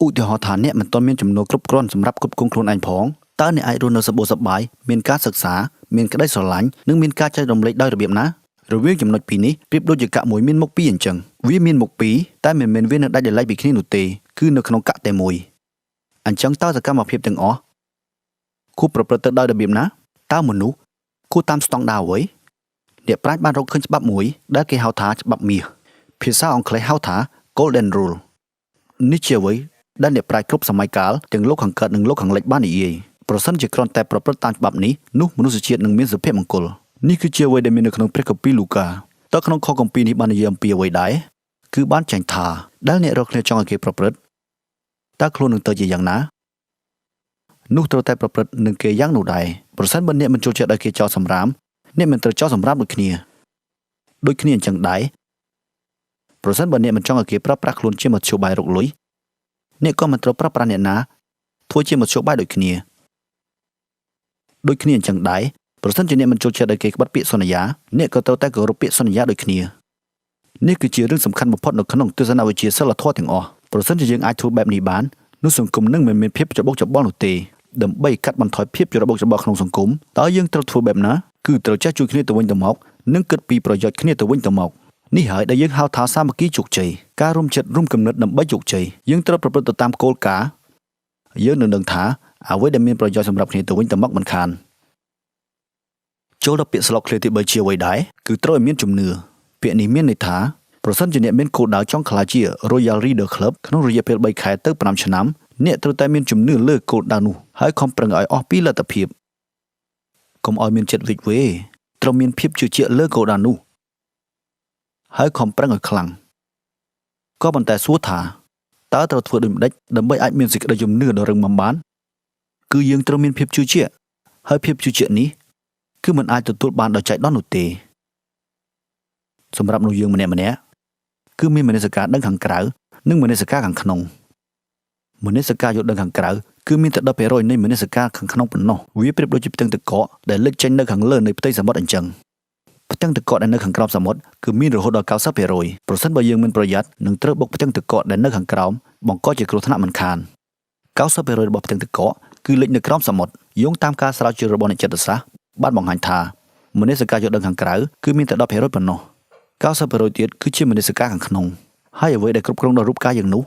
ឧទាហរណ៍ថាអ្នកមិនទាន់មានចំណូលគ្រប់គ្រាន់សម្រាប់គ្រប់គ្រងខ្លួនឯងផងតើអ្នកអាចរស់នៅសប្បាយមានការសិក្សាមានក្តីស្រឡាញ់និងមានការចែករំលែកដោយរបៀបណារវាងចំណុចពីរនេះប្រៀបដូចជាកាក់មួយមានមុខពីរអញ្ចឹងវាមានមុខពីរតែមិនមែនវានៅដាច់ដោយឡែកពីគ្នានោះទេគឺនៅក្នុងកាក់តែមួយអញ្ចឹងតើសកម្មភាពទាំងអស់គួរប្រព្រឹត្តទៅដោយរបៀបណាតើមនុស្សគួរតាមស្តង់ដារអ្វីអ្នកប្រាជ្ញបានរកឃើញច្បាប់មួយដែលគេហៅថាច្បាប់មាសភាសាអង់គ្លេសហៅថា Golden Rule នេះជាអ្វីដែលអ្នកប្រាជ្ញគ្រប់សម័យកាលទាំងលោកខាងកើតនិងលោកខាងលិចបាននិយាយប្រសិនជាគ្រាន់តែប្រព្រឹត្តតាមច្បាប់នេះនោះមនុស្សជាតិនឹងមានសុភមង្គលនេះគឺជាអ្វីដែលមាននៅក្នុងព្រះគម្ពីរលូកាតើក្នុងខគម្ពីរនេះបាននិយាយអំពីអ្វីដែរគឺបានចែងថាដែលអ្នករកគ្នាចង់ឲ្យគេប្រព្រឹត្តតើខ្លួននឹងទៅជាយ៉ាងណានោះត្រូវតែប្រព្រឹត្តនឹងគេយ៉ាងនោះដែរប្រសិនបើអ្នកមិនចូលចិត្តឲ្យគេចោលសម្រាមអ្នកមិនត្រូវចោលសម្រាមដូចគ្នាអញ្ចឹងដែរប្រសិនបើអ្នកមិនចង់ឲ្យគេប្រើប្រាស់ខ្លួនជាមធ្យោបាយរកលុយអ្នកក៏មិនត្រូវប្រើប្រាស់អ្នកណាធ្វើជាមធ្យោបាយដូចគ្នាអញ្ចឹងដែរប្រសិនជាអ្នកមិនចូលចិត្តឲ្យគេក្បត់ពាក្យសន្យាអ្នកក៏ត្រូវតែគោរពពាក្យសន្យាដូចគ្នានេះគឺជារឿងសំខាន់បំផុតនៅក្នុងទស្សនវិជ្ជាសិលធម៌ទាំងអស់ប្រសិនជាយើងអាចធ្វើបែបនេះបាននោះសង្គមនឹងមិនមានភាពច្របូកច្របល់នោះទេដើម្បីកាត់បន្ថយភាពច្របូកច្របល់ក្នុងសង្គមតើយើងត្រូវធ្វើបែបណាគឺត្រូវចេះជួយគ្នាទៅវិញទៅមកនិងគិតពីប្រយោជន៍គ្នាទៅវិញទៅមកនេះហើយដែលយើងហៅថាសាមគ្គីជោគជ័យការរួមចិត្តរួមគំនិតដើម្បីជោគជ័យយើងត្រូវប្រព្រឹត្តទៅតាមគោលការណ៍ យើងនឹងដឹងថាអ្វីដែលមានប្រយោជន៍សម្រាប់គ្នាទៅវិញទៅមកមិនខានចូលដល់ពាក្យស្លោកឃ្លាទី3ជាអ្វីដែរគឺត្រូវឲ្យមានជំនឿពាក្យនេះមានន័យថាប្រសិនជាអ្នកមានគោលដៅចង់ក្លាយជា Royal Reader Club ក្នុងរយៈពេល3ខែទៅ5ឆ្នាំអ្នកត្រូវតែមានជំនឿលើគោលដៅនោះហើយខំប្រឹងឲ្យអស់ពីលទ្ធភាពកុំឲ្យមានចិត្តវិចវេត្រូវមានភាពជឿជាក់លើគោលដៅនោះហើយខំប្រឹងឲ្យខ្លាំងក៏ប៉ុន្តែសួរថាតើត្រូវធ្វើដូចម្តេចដើម្បីអាចមានសេចក្តីជំនឿដ៏រឹងមាំបានគឺយើងត្រូវមានភាពជឿជាក់ហើយភាពជឿជាក់នេះគឺមិនអាចទទួលបានដោយចៃដន្យនោះទេសម្រាប់មនុស្សយើងម្នាក់ៗគឺមានមនសិការដឹងខាងក្រៅនិងមនសិការខាងក្នុងមនសិការយល់ដឹងខាងក្រៅគឺមានតែ10%នៃមនសិការខាងក្នុងប៉ុណ្ណោះវាប្រៀបដូចជាផ្ទាំងទឹកកកដែលលេចចេញនៅខាងលើនៃផ្ទៃសមុទ្រអញ្ចឹងផ្ទាំងទឹកកកដែលនៅខាងក្រោមសមុទ្រគឺមានរហូតដល់90%ប្រសិនបើយើងមិនប្រយ័ត្ននឹងត្រូវបុកផ្ទាំងទឹកកកដែលនៅខាងក្រោមបង្កជាគ្រោះថ្នាក់មិនខាន90%របស់ផ្ទាំងទឹកកកគឺលេចនៅក្រោមសមុទ្រយោងតាមការស្រាវជ្រាវរបស់អ្នកចិត្តសាស្ត្របានបង្ហាញថាមនសិការយល់ដឹងខាងក្រៅគឺមានតែ10%ប៉ុណ្ណោះ90%ទៀតគឺជាមនសិការខាងក្នុងហើយអ្វីដែលគ្រប់គ្រងដល់រូបកាយយ៉ាងនោះ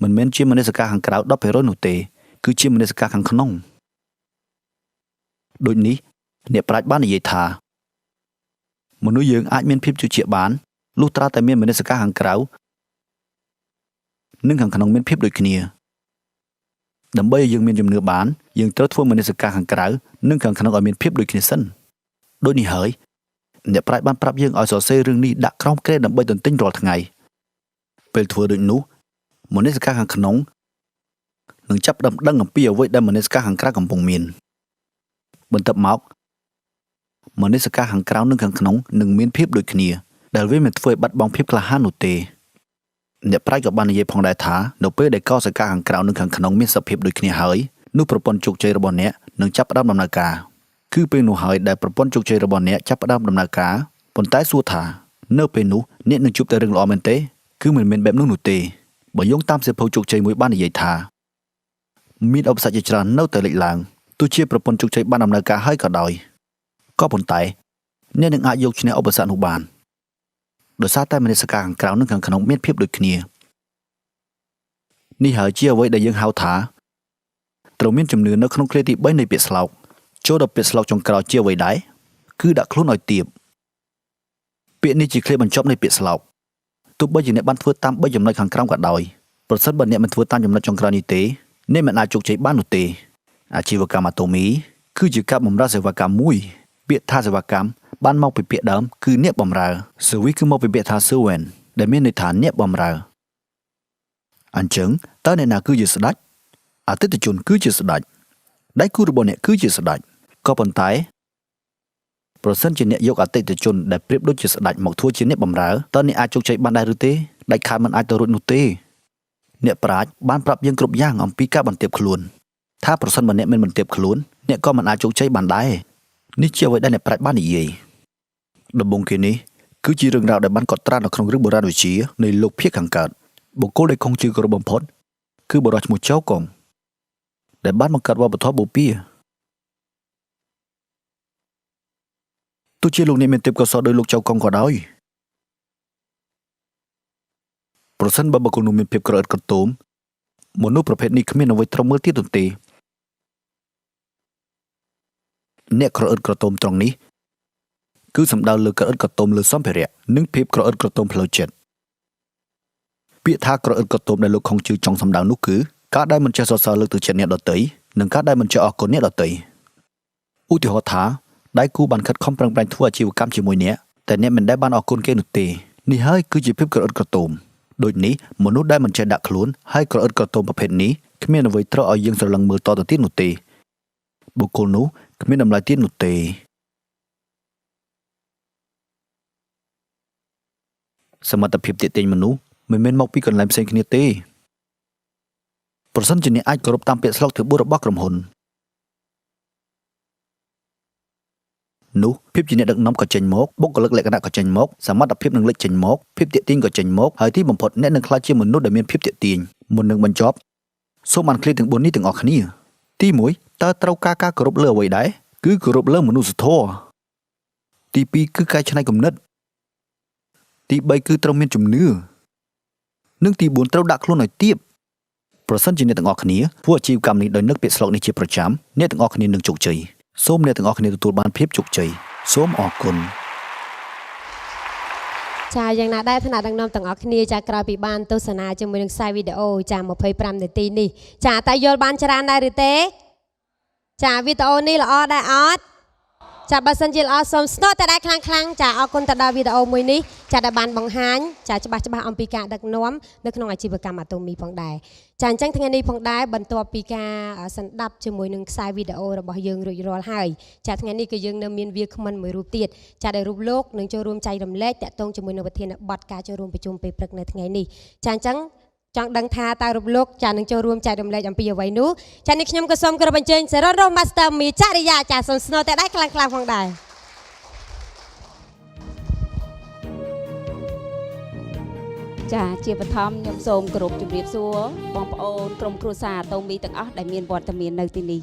មិនមែនជាមនសិការខាងក្រៅ10%នោះទេគឺជាមនសិការខាងក្នុងដូចនេះអ្នកប្រាជ្ញបាននិយាយថាមនុស្សយើងអាចមានភាពជឿជាក់បានលុះត្រាតែមានមនសិការខាងក្រៅនិងខាងក្នុងមានភាពដូចគ្នាដើម្បីឲ្យយើងមានជំនឿបានយើងត្រូវធ្វើមនសិការខាងក្រៅនិងខាងក្នុងឲ្យមានភាពដូចគ្នាសិនដូចនេះហើយអ្នកប្រាជ្ញបានប្រាប់យើងឲ្យសរសេររឿងនេះដាក់ក្រោមគ្រែដើម្បីទន្ទិញរាល់ថ្ងៃពេលធ្វើដូចនោះមនសិការខាងក្នុងនឹងចាប់ផ្ដើមដឹងអំពីអ្វីដែលមនសិការខាងក្រៅកំពុងមានបន្ទាប់មកមនសិការខាងក្រៅនិងខាងក្នុងនឹងមានភាពដូចគ្នាដែលវាមិនធ្វើឲ្យបាត់បង់ភាពក្លាហាននោះទេអ្នកប្រាជ្ញក៏បាននិយាយផងដែរថានៅពេលដែលកោសិកាខាងក្រៅនិងខាងក្នុងមានសភាពដូចគ្នាហើយនោះប្រព័ន្ធជោគជ័យរបស់អ្នកនឹងចាប់ផ្ដើមដំណើរការគឺពេលនោះហើយដែលប្រព័ន្ធជោគជ័យរបស់អ្នកចាប់ផ្ដើមដំណើរការប៉ុន្តែសួរថានៅពេលនោះអ្នកនឹងជួបតែរឿងល្អមែនទេគឺមិនមែនបែបនោះនោះទេបើយោងតាមសៀវភៅជោគជ័យមួយបាននិយាយថាមានឧបសគ្គជាច្រើននៅតែលេចឡើងទោះជាប្រព័ន្ធជោគជ័យបានដំណើរការហើយក៏ដោយក៏ប៉ុន្តែអ្នកនឹងអាចយកឈ្នះឧបសគ្គនោះបានដោយសារតែមនសិការខាងក្រៅនិងខាងក្នុងមានភាពដូចគ្នានេះហើយជាអ្វីដែលយើងហៅថាត្រូវមានជំនឿនៅក្នុងឃ្លាទី3នៃពាក្យស្លោកចូលដល់ពាក្យស្លោកចុងក្រោយជាអ្វីដែរគឺដាក់ខ្លួនឲ្យទាបពាក្យនេះជាឃ្លាបញ្ចប់នៃពាក្យស្លោកទោះបីជាអ្នកបានធ្វើតាម3ចំណុចខាងក្រោមក៏ដោយប្រសិនបើអ្នកមិនធ្វើតាមចំណុចចុងក្រោយនេះទេអ្នកមិនអាចជោគជ័យបាននោះទេអាជីវកម្មអាតូមីគឺជាការបម្រើសេវាកម្មមួយពាក្យថាសេវាកម្មបានមកពីពាក្យដើមគឺអ្នកបម្រើ service គឺមកពីពាក្យថា servant ដែលមានន័យថាអ្នកបម្រើអញ្ចឹងតើអ្នកណាគឺជាស្ដេចអតិថិជនគឺជាស្ដេចដៃគូរបស់អ្នកគឺជាស្ដេចក៏ប៉ុន្តែប្រសិនជាអ្នកយកអតិថិជនដែលប្រៀបដូចជាស្ដេចមកធ្វើជាអ្នកបម្រើតើអ្នកអាចជោគជ័យបានដែរឬទេដាច់ខាតមិនអាចទៅរួចនោះទេអ្នកប្រាជ្ញបានប្រាប់យើងគ្រប់យ៉ាងអំពីការបន្ទាបខ្លួនថាប្រសិនបើអ្នកមិនបន្ទាបខ្លួនអ្នកក៏មិនអាចជោគជ័យបានដែរនេះជាអ្វីដែលអ្នកប្រាជ្ញបាននិយាយដំបូងគេនេះគឺជារឿងរ៉ាវដែលបានកត់ត្រានៅក្នុងរឿងបុរាណវិទ្យានៃលោកភាគខាងកើតបុគ្គលដែលខុងជឿគោរពបំផុតគឺបុរសឈ្មោះចៅកុងដែលបានបង្កើតវប្បធម៌បូព៌ាទោះជាលោកនេះមានទេពកោសល្យដោយលោកចៅកុងក៏ដោយប្រសិនបើបុគ្គលនោះមានភាពក្រអឺតក្រទមមនុស្សប្រភេទនេះគ្មានអ្វីត្រូវមើលទៀតនោះទេអ្នកក្រអឺតក្រទមត្រង់នេះគឺសំដៅលើក្រអឺតក្រទមលើសម្ភារៈនិងភាពក្រអឺតក្រទមផ្លូវចិត្តពាក្យថាក្រអឺតក្រទមដែលលោកខុងជឺចង់សំដៅនោះគឺការដែលមិនចេះសរសើរលើកទឹកចិត្តអ្នកដទៃនិងការដែលមិនចេះអរគុណអ្នកដទៃឧទាហរណ៍ថាដៃគូបានខិតខំប្រឹងប្រែងធ្វើអាជីវកម្មជាមួយអ្នកតែអ្នកមិនដែលបានអរគុណគេនោះទេនេះហើយគឺជាភាពក្រអឺតក្រទមដូចនេះមនុស្សដែលមិនចេះដាក់ខ្លួនហើយក្រអឺតក្រទមប្រភេទនេះគ្មានអ្វីត្រូវឲ្យយើងស្រឡឹងមើលតទៅទៀតនោះទេបុគ្គលនោះគ្មានតម្លៃទៀតនោះទេសមត្ថភាពទាក់ទាញមនុស្សមិនមែនមកពីកន្លែងផ្សេងគ្នាទេប្រសិនជាអ្នកអាចគោរពតាមពាក្យស្លោកធ្វើបួរបស់ក្រុមហ៊ុននោះភាពជាអ្នកដឹកនាំក៏ចេញមកបុគ្គលិកលក្ខណៈក៏ចេញមកសមត្ថភាពនឹងលេចចេញមកភាពទាក់ទាញក៏ចេញមកហើយទីបំផុតអ្នកនឹងក្លាយជាមនុស្សដែលមានភាពទាក់ទាញមុននឹងបញ្ចប់សូមអានឃ្លាទាំង4នេះទាំងអស់គ្នាទី1តើត្រូវការការគោរពលើអ្វីដែរគឺគោរពលើមនុស្សធម៌ទី2គឺកែច្នៃគំនិតទី3គឺត្រូវមានជំនឿនិងទី4ត្រូវដាក់ខ្លួនឲ្យទាប ប្រសិនជាអ្នកទាំងអស់គ្នាធ្វើអាជីវកម្មនេះដោយនឹកពាក្យស្លោកនេះជាប្រចាំអ្នកទាំងអស់គ្នានឹងជោគជ័យសូមអ្នកទាំងអស់គ្នាទទួលបានភាពជោគជ័យសូមអរគុណ ចាយ៉ាងណាដែរថ្នាក់ដឹកនាំទាំងអស់គ្នាចាក្រោយពីបានទស្សនាជាមួយនឹងខ្សែវីដេអូចា25នាទីនេះចាតើយល់បានច្រើនដែរឬទេចាវីដេអូនេះល្អដែរអត់ចាបើសិនជាល្អសូមស្នូកតែដែរខ្លាំងខ្លាំងចាអរគុណទៅដល់វីដេអូមួយនេះចាដែលបានបង្ហាញចាច្បាស់ច្បាស់អំពីការដឹកនាំនៅក្នុងអាជីវកម្មអាតូមីផងដែរចាអញ្ចឹងថ្ងៃនេះផងដែរបន្ទាប់ពីការស្ដាប់ជាមួយនឹងខ្សែវីដេអូរបស់យើងរួចរាល់ហើយចាថ្ងៃនេះគឺយើងនៅមានវាគ្មិនមួយរូបទៀតចាដែលរូបលោកនឹងចូលរួមចែករំលែកតាក់ទងជាមួយនឹងប្រធានបទការចូលរួមប្រជុំពេលព្រឹកនៅថ្ងៃនេះចាអញ្ចឹងចង់ដឹងថាតើរូបលោកចានឹងចូលរួមចែករំលែកអំពីអ្វីនោះចានេះខ្ញុំក៏សូមគោរពអញ្ជើញសេរ៉ុនរ៉ូ Master មីចរិយាចាសូមស្នូតែដៃខ្លាំងខ្លាំងផងដែរ ចាជាបឋមខ្ញុំសូមគោរពជម្រាបសួរបងប្អូនក្រុមគ្រួសារអាតូមីទាំងអស់ដែលមានវត្តមាននៅទីនេះ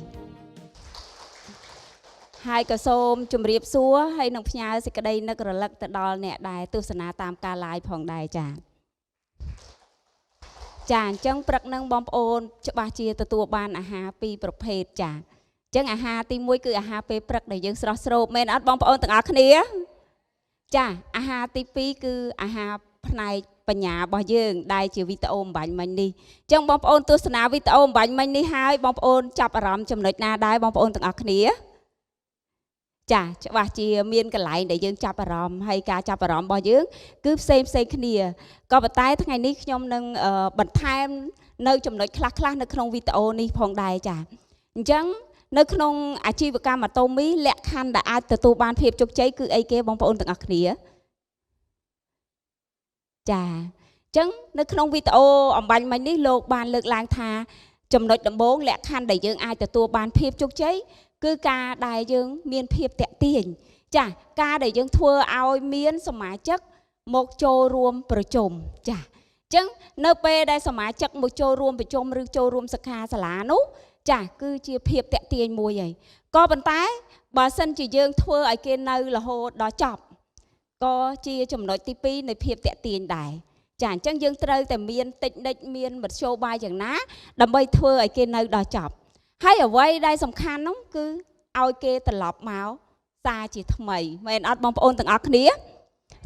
ហើយក៏សូមជម្រាបសួរហើយនឹងផ្ញើសេចក្តីនឹករលឹកទៅដល់អ្នកដែលទស្សនាតាមការ live ផងដែរចាចាអញ្ចឹងព្រឹកនឹងបងប្អូនច្បាស់ជាទទួលបានអាហារពីរប្រភេទចាអញ្ចឹងអាហារទី1គឺអាហារពេលព្រឹកដែលយើងស្រស់ស្រូបមែនអត់បងប្អូនទាំងអស់គ្នាចាអាហារទី2គឺអាហារផ្នែកបញ្ញារបស់យើងដែលជាវីដេអូអំបញ្ញមិញនេះអញ្ចឹងបងប្អូនទស្សនាវីដេអូអំបញ្ញមិញនេះហើយបងប្អូនចាប់អារម្មណ៍ចំណុចណាដែរបងប្អូនទាំងអស់គ្នាចាច្បាស់ជាមានកន្លែងដែលយើងចាប់អារម្មណ៍ហើយការចាប់អារម្មណ៍របស់យើងគឺផ្សេងផ្សេងគ្នាក៏ប៉ុន្តែថ្ងៃនេះខ្ញុំនឹងបន្ថែមនៅចំណុចខ្លះៗនៅក្នុងវីដេអូនេះផងដែរចាអញ្ចឹងនៅក្នុងអាជីវកម្មអាតូមីលក្ខខណ្ឌដែលអាចទទួលបានភាពជោគជ័យគឺអីគេបងប្អូនទាំងអស់គ្នាចាអញ្ចឹងនៅក្នុងវីដេអូអំបញ្ញមិញនេះលោកបានលើកឡើងថាចំណុចដំបូងលក្ខខណ្ឌដែលយើងអាចទទួលបានភាពជោគជ័យគឺការដែលយើងមានភាពតាក់ទាញចាការដែលយើងធ្វើឲ្យមានសមាជិកមកចូលរួមប្រជុំចាអញ្ចឹងនៅពេលដែលសមាជិកមកចូលរួមប្រជុំឬចូលរួមសិក្ខាសាលានោះចាគឺជាភាពតាក់ទាញមួយហើយក៏ប៉ុន្តែបើសិនជាយើងធ្វើឲ្យគេនៅរហូតដល់ចប់ក៏ជាចំណុចទី2នៃភាពតាក់ទាញដែរចាអញ្ចឹងយើងត្រូវតែមានតិចនិចមានមធ្យោបាយយ៉ាងណាដើម្បីធ្វើឲ្យគេនៅដល់ចប់ហើយអ្វីដែលសំខាន់នោះគឺឲ្យគេត្រឡប់មកសារជាថ្មីមែនអត់បងប្អូនទាំងអស់គ្នា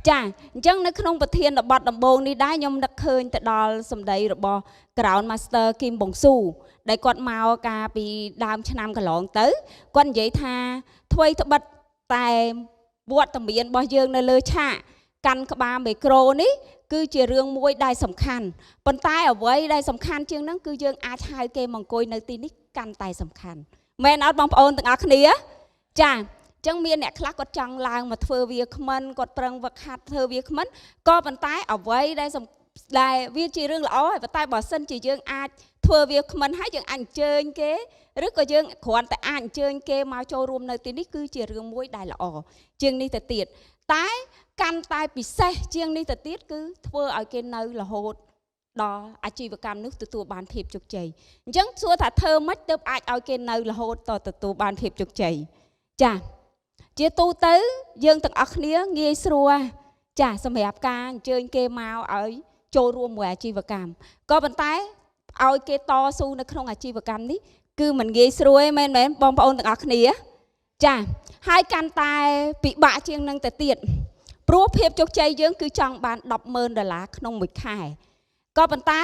ចាអញ្ចឹងនៅក្នុងប្រធានបទដំបូងនេះដែរខ្ញុំនឹកឃើញទៅដល់សម្ដីរបស់ Crown Master គីមបងស៊ូដែលគាត់មកកាលពីដើមឆ្នាំកន្លងទៅគាត់និយាយថាថ្វីត្បិតតែវត្តមានរបស់យើងនៅលើឆាកកាន់ក្បាលមីក្រូនេះគឺជារឿងមួយដែលសំខាន់ប៉ុន្តែអ្វីដែលសំខាន់ជាងហ្នឹងគឺយើងអាចហៅគេមកអង្គុយនៅទីនេះកាន់តែសំខាន់មែនអត់បងប្អូនទាំងអស់គ្នាចាអញ្ចឹងមានអ្នកខ្លះគាត់ចង់ឡើងមកធ្វើវាគ្មិនគាត់ប្រឹងវឹកហាត់ធ្វើវាគ្មិនក៏ប៉ុន្តែអ្វីដែលវាជារឿងល្អហើយប៉ុន្តែបើសិនជាយើងអាចធ្វើវាគ្មិនហើយយើងអាចអញ្ជើញគេឬក៏យើងគ្រាន់តែអាចអញ្ជើញគេមកចូលរួមនៅទីនេះគឺជារឿងមួយដែលល្អជាងនេះទៅទៀតតែកាន់តែពិសេសជាងនេះទៅទៀតគឺធ្វើឲ្យគេនៅរហូតដល់អាជីវកម្មនោះទទួលបានភាពជោគជ័យអញ្ចឹងសួរថាធ្វើម៉េចទើបអាចឲ្យគេនៅរហូតតទទួលបានភាពជោគជ័យចាជាទូទៅយើងទាំងអស់គ្នាងាយស្រួលចាសម្រាប់ការអញ្ជើញគេមកឲ្យចូលរួមមួយអាជីវកម្មក៏ប៉ុន្តែឲ្យគេតស៊ូនៅក្នុងអាជីវកម្មនេះគឺមិនងាយស្រួលទេមែនមែនបងប្អូនទាំងអស់គ្នាចាហើយកាន់តែពិបាកជាងនឹងទៅទៀតព្រោះភាពជោគជ័យយើងគឺចង់បាន 100000 ដុល្លារក្នុងមួយខែក៏ប៉ុន្តែ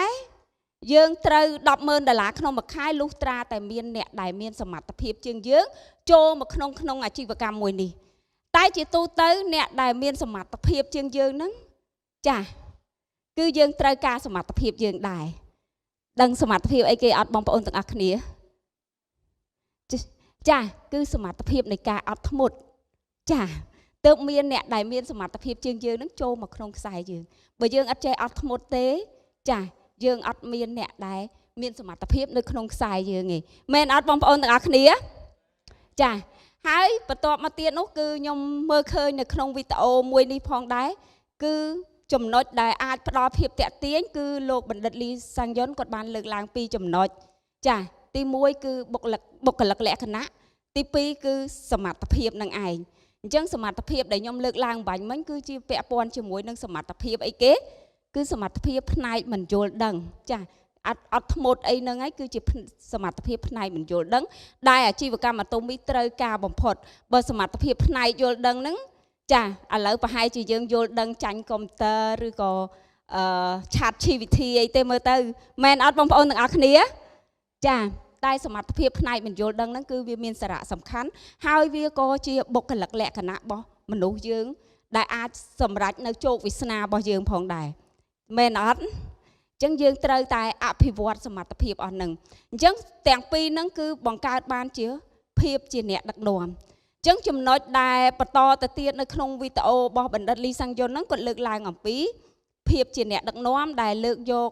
យើងត្រូវ 100000 ដុល្លារក្នុងមួយខែលុះត្រាតែមានអ្នកដែលមានសមត្ថភាពជាងយើងចូលមកក្នុងអាជីវកម្មមួយនេះតែជាទូទៅអ្នកដែលមានសមត្ថភាពជាងយើងហ្នឹងចាគឺយើងត្រូវការសមត្ថភាពយើងដែរដឹងសមត្ថភាពអីគេអត់បងប្អូនទាំងអស់គ្នាចាគឺសមត្ថភាពនៃការអត់ធ្មត់ចាទើបមានអ្នកដែលមានសមត្ថភាពជាងយើងនឹងចូលមកក្នុងខ្សែយើងបើយើងអត់ចេះអត់ធ្មត់ទេចាយើងអត់មានអ្នកដែលមានសមត្ថភាពនៅក្នុងខ្សែយើងទេមែនអត់បងប្អូនទាំងអស់គ្នាចាហើយបន្ទាប់មកទៀតនោះគឺខ្ញុំមើលឃើញនៅក្នុងវីដេអូមួយនេះផងដែរគឺចំណុចដែលអាចផ្ដល់ភាពតាក់ទាញគឺលោកបណ្ឌិតលីសាំងយុនគាត់បានលើកឡើងពីចំណុចចាទី1គឺបុគ្គលិកលក្ខណៈទី2គឺសមត្ថភាពនឹងឯងអញ្ចឹងសមត្ថភាពដែលខ្ញុំលើកឡើងបាញ់មិញគឺជាពាក់ព័ន្ធជាមួយនឹងសមត្ថភាពអីគេគឺសមត្ថភាពផ្នែកមិនយល់ដឹងចា អត់ធ្មត់អីហ្នឹងហើយគឺជាសមត្ថភាពផ្នែកមិនយល់ដឹងដែលអាជីវកម្មអាតូមីត្រូវការបំផុតបើសមត្ថភាពផ្នែកយល់ដឹងហ្នឹងចាឥឡូវប្រហែលជាយើងយល់ដឹងចាញ់កុំព្យូទ័រឬក៏ឆាត GPT អីទេមើលទៅមែនអត់បងប្អូនទាំងអស់គ្នាចាតែសមត្ថភាពផ្នែកមិនយល់ដឹងហ្នឹងគឺវាមានសារៈសំខាន់ហើយវាក៏ជាបុគ្គលិកលក្ខណៈរបស់មនុស្សយើងដែលអាចសម្រេចនៅជោគវាសនារបស់យើងផងដែរមែនអត់ចឹងយើងត្រូវតែអភិវឌ្ឍសមត្ថភាពអស់នឹងអញ្ចឹងទាំងពីរហ្នឹងគឺបង្កើតបានជាភាពជាអ្នកដឹកនាំចឹងចំណុចដែលបន្តទៅទៀតនៅក្នុងវីដេអូរបស់បណ្ឌិតលីសាំងយុនហ្នឹងគាត់លើកឡើងអំពីភាពជាអ្នកដឹកនាំដែលលើកយក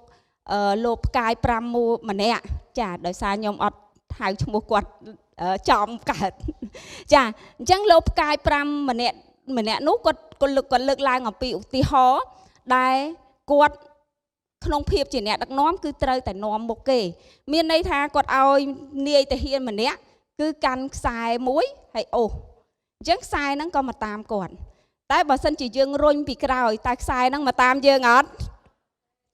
លោកផ្កាយ5មួម្នាក់ចាដោយសារខ្ញុំអត់ហៅឈ្មោះគាត់ចំកើតចាអញ្ចឹងលោកផ្កាយ5ម្នាក់ម្នាក់នោះគាត់លើកឡើងអំពីឧទាហរណ៍ដែលគាត់ក្នុងភាពជាអ្នកដឹកនាំគឺត្រូវតែនាំមុខគេមានន័យថាគាត់ឲ្យនាយទាហានម្នាក់គឺកាន់ខ្សែមួយហើយអូសអញ្ចឹងខ្សែហ្នឹងក៏មកតាមគាត់តែបើសិនជាយើងរុញពីក្រោយតែខ្សែហ្នឹងមកតាមយើងអត់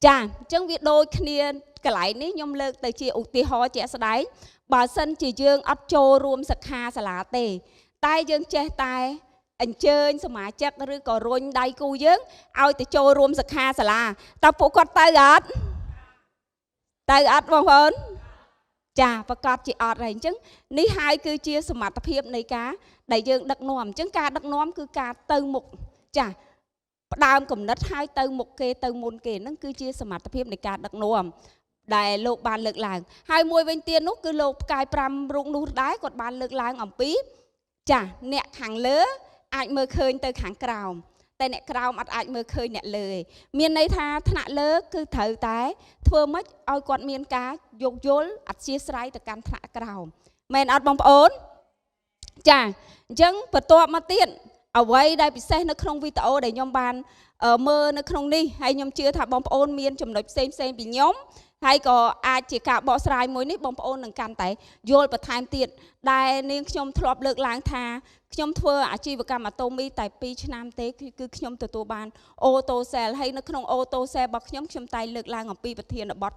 ចាអញ្ចឹងវាដូចគ្នាកន្លែងនេះខ្ញុំលើកទៅជាឧទាហរណ៍ជាក់ស្ដែងបើសិនជាយើងអត់ចូលរួមសិក្ខាសាលាទេតែយើងចេះតែអញ្ជើញសមាជិកឬក៏រុញដៃគូយើងឲ្យទៅចូលរួមសិក្ខាសាលាតើពួកគាត់ទៅអត់ទៅអត់បងប្អូនចាប្រកាសជាអត់ហើយអញ្ចឹងនេះហើយគឺជាសមត្ថភាពនៃការដែលយើងដឹកនាំអញ្ចឹងការដឹកនាំគឺការទៅមុខចាផ្ដើមគំនិតហើយទៅមុខគេទៅមុនគេហ្នឹងគឺជាសមត្ថភាពនៃការដឹកនាំដែលលោកបានលើកឡើងហើយមួយវិញទៀតនោះគឺលោកផ្កាយ5រូបនោះដែរគាត់បានលើកឡើងអំពីចាអ្នកខាងលើអាចមើលឃើញទៅខាងក្រោមតែអ្នកក្រោមអត់អាចមើលឃើញអ្នកលើទេមានន័យថាថ្នាក់លើគឺត្រូវតែធ្វើម៉េចឲ្យគាត់មានការយោគយល់អធ្យាស្រ័យទៅកាន់ថ្នាក់ក្រោមមែនអត់បងប្អូនចាអញ្ចឹងបន្ទាប់មកទៀតអ្វីដែលពិសេសនៅក្នុងវីដេអូដែលខ្ញុំបានមើលនៅក្នុងនេះហើយខ្ញុំជឿថាបងប្អូនមានចំណុចផ្សេងផ្សេងពីខ្ញុំហើយក៏អាចជាការបកស្រាយមួយនេះបងប្អូននឹងកាន់តែយល់បន្ថែមទៀតដែលនាងខ្ញុំធ្លាប់លើកឡើងថាខ្ញុំធ្វើអាជីវកម្មអាតូមីតែ2ឆ្នាំទេគឺខ្ញុំទទួលបាន auto sale ហើយនៅក្នុង auto sale របស់ខ្ញុំខ្ញុំតែលើកឡើងអំពីប្រធានបទ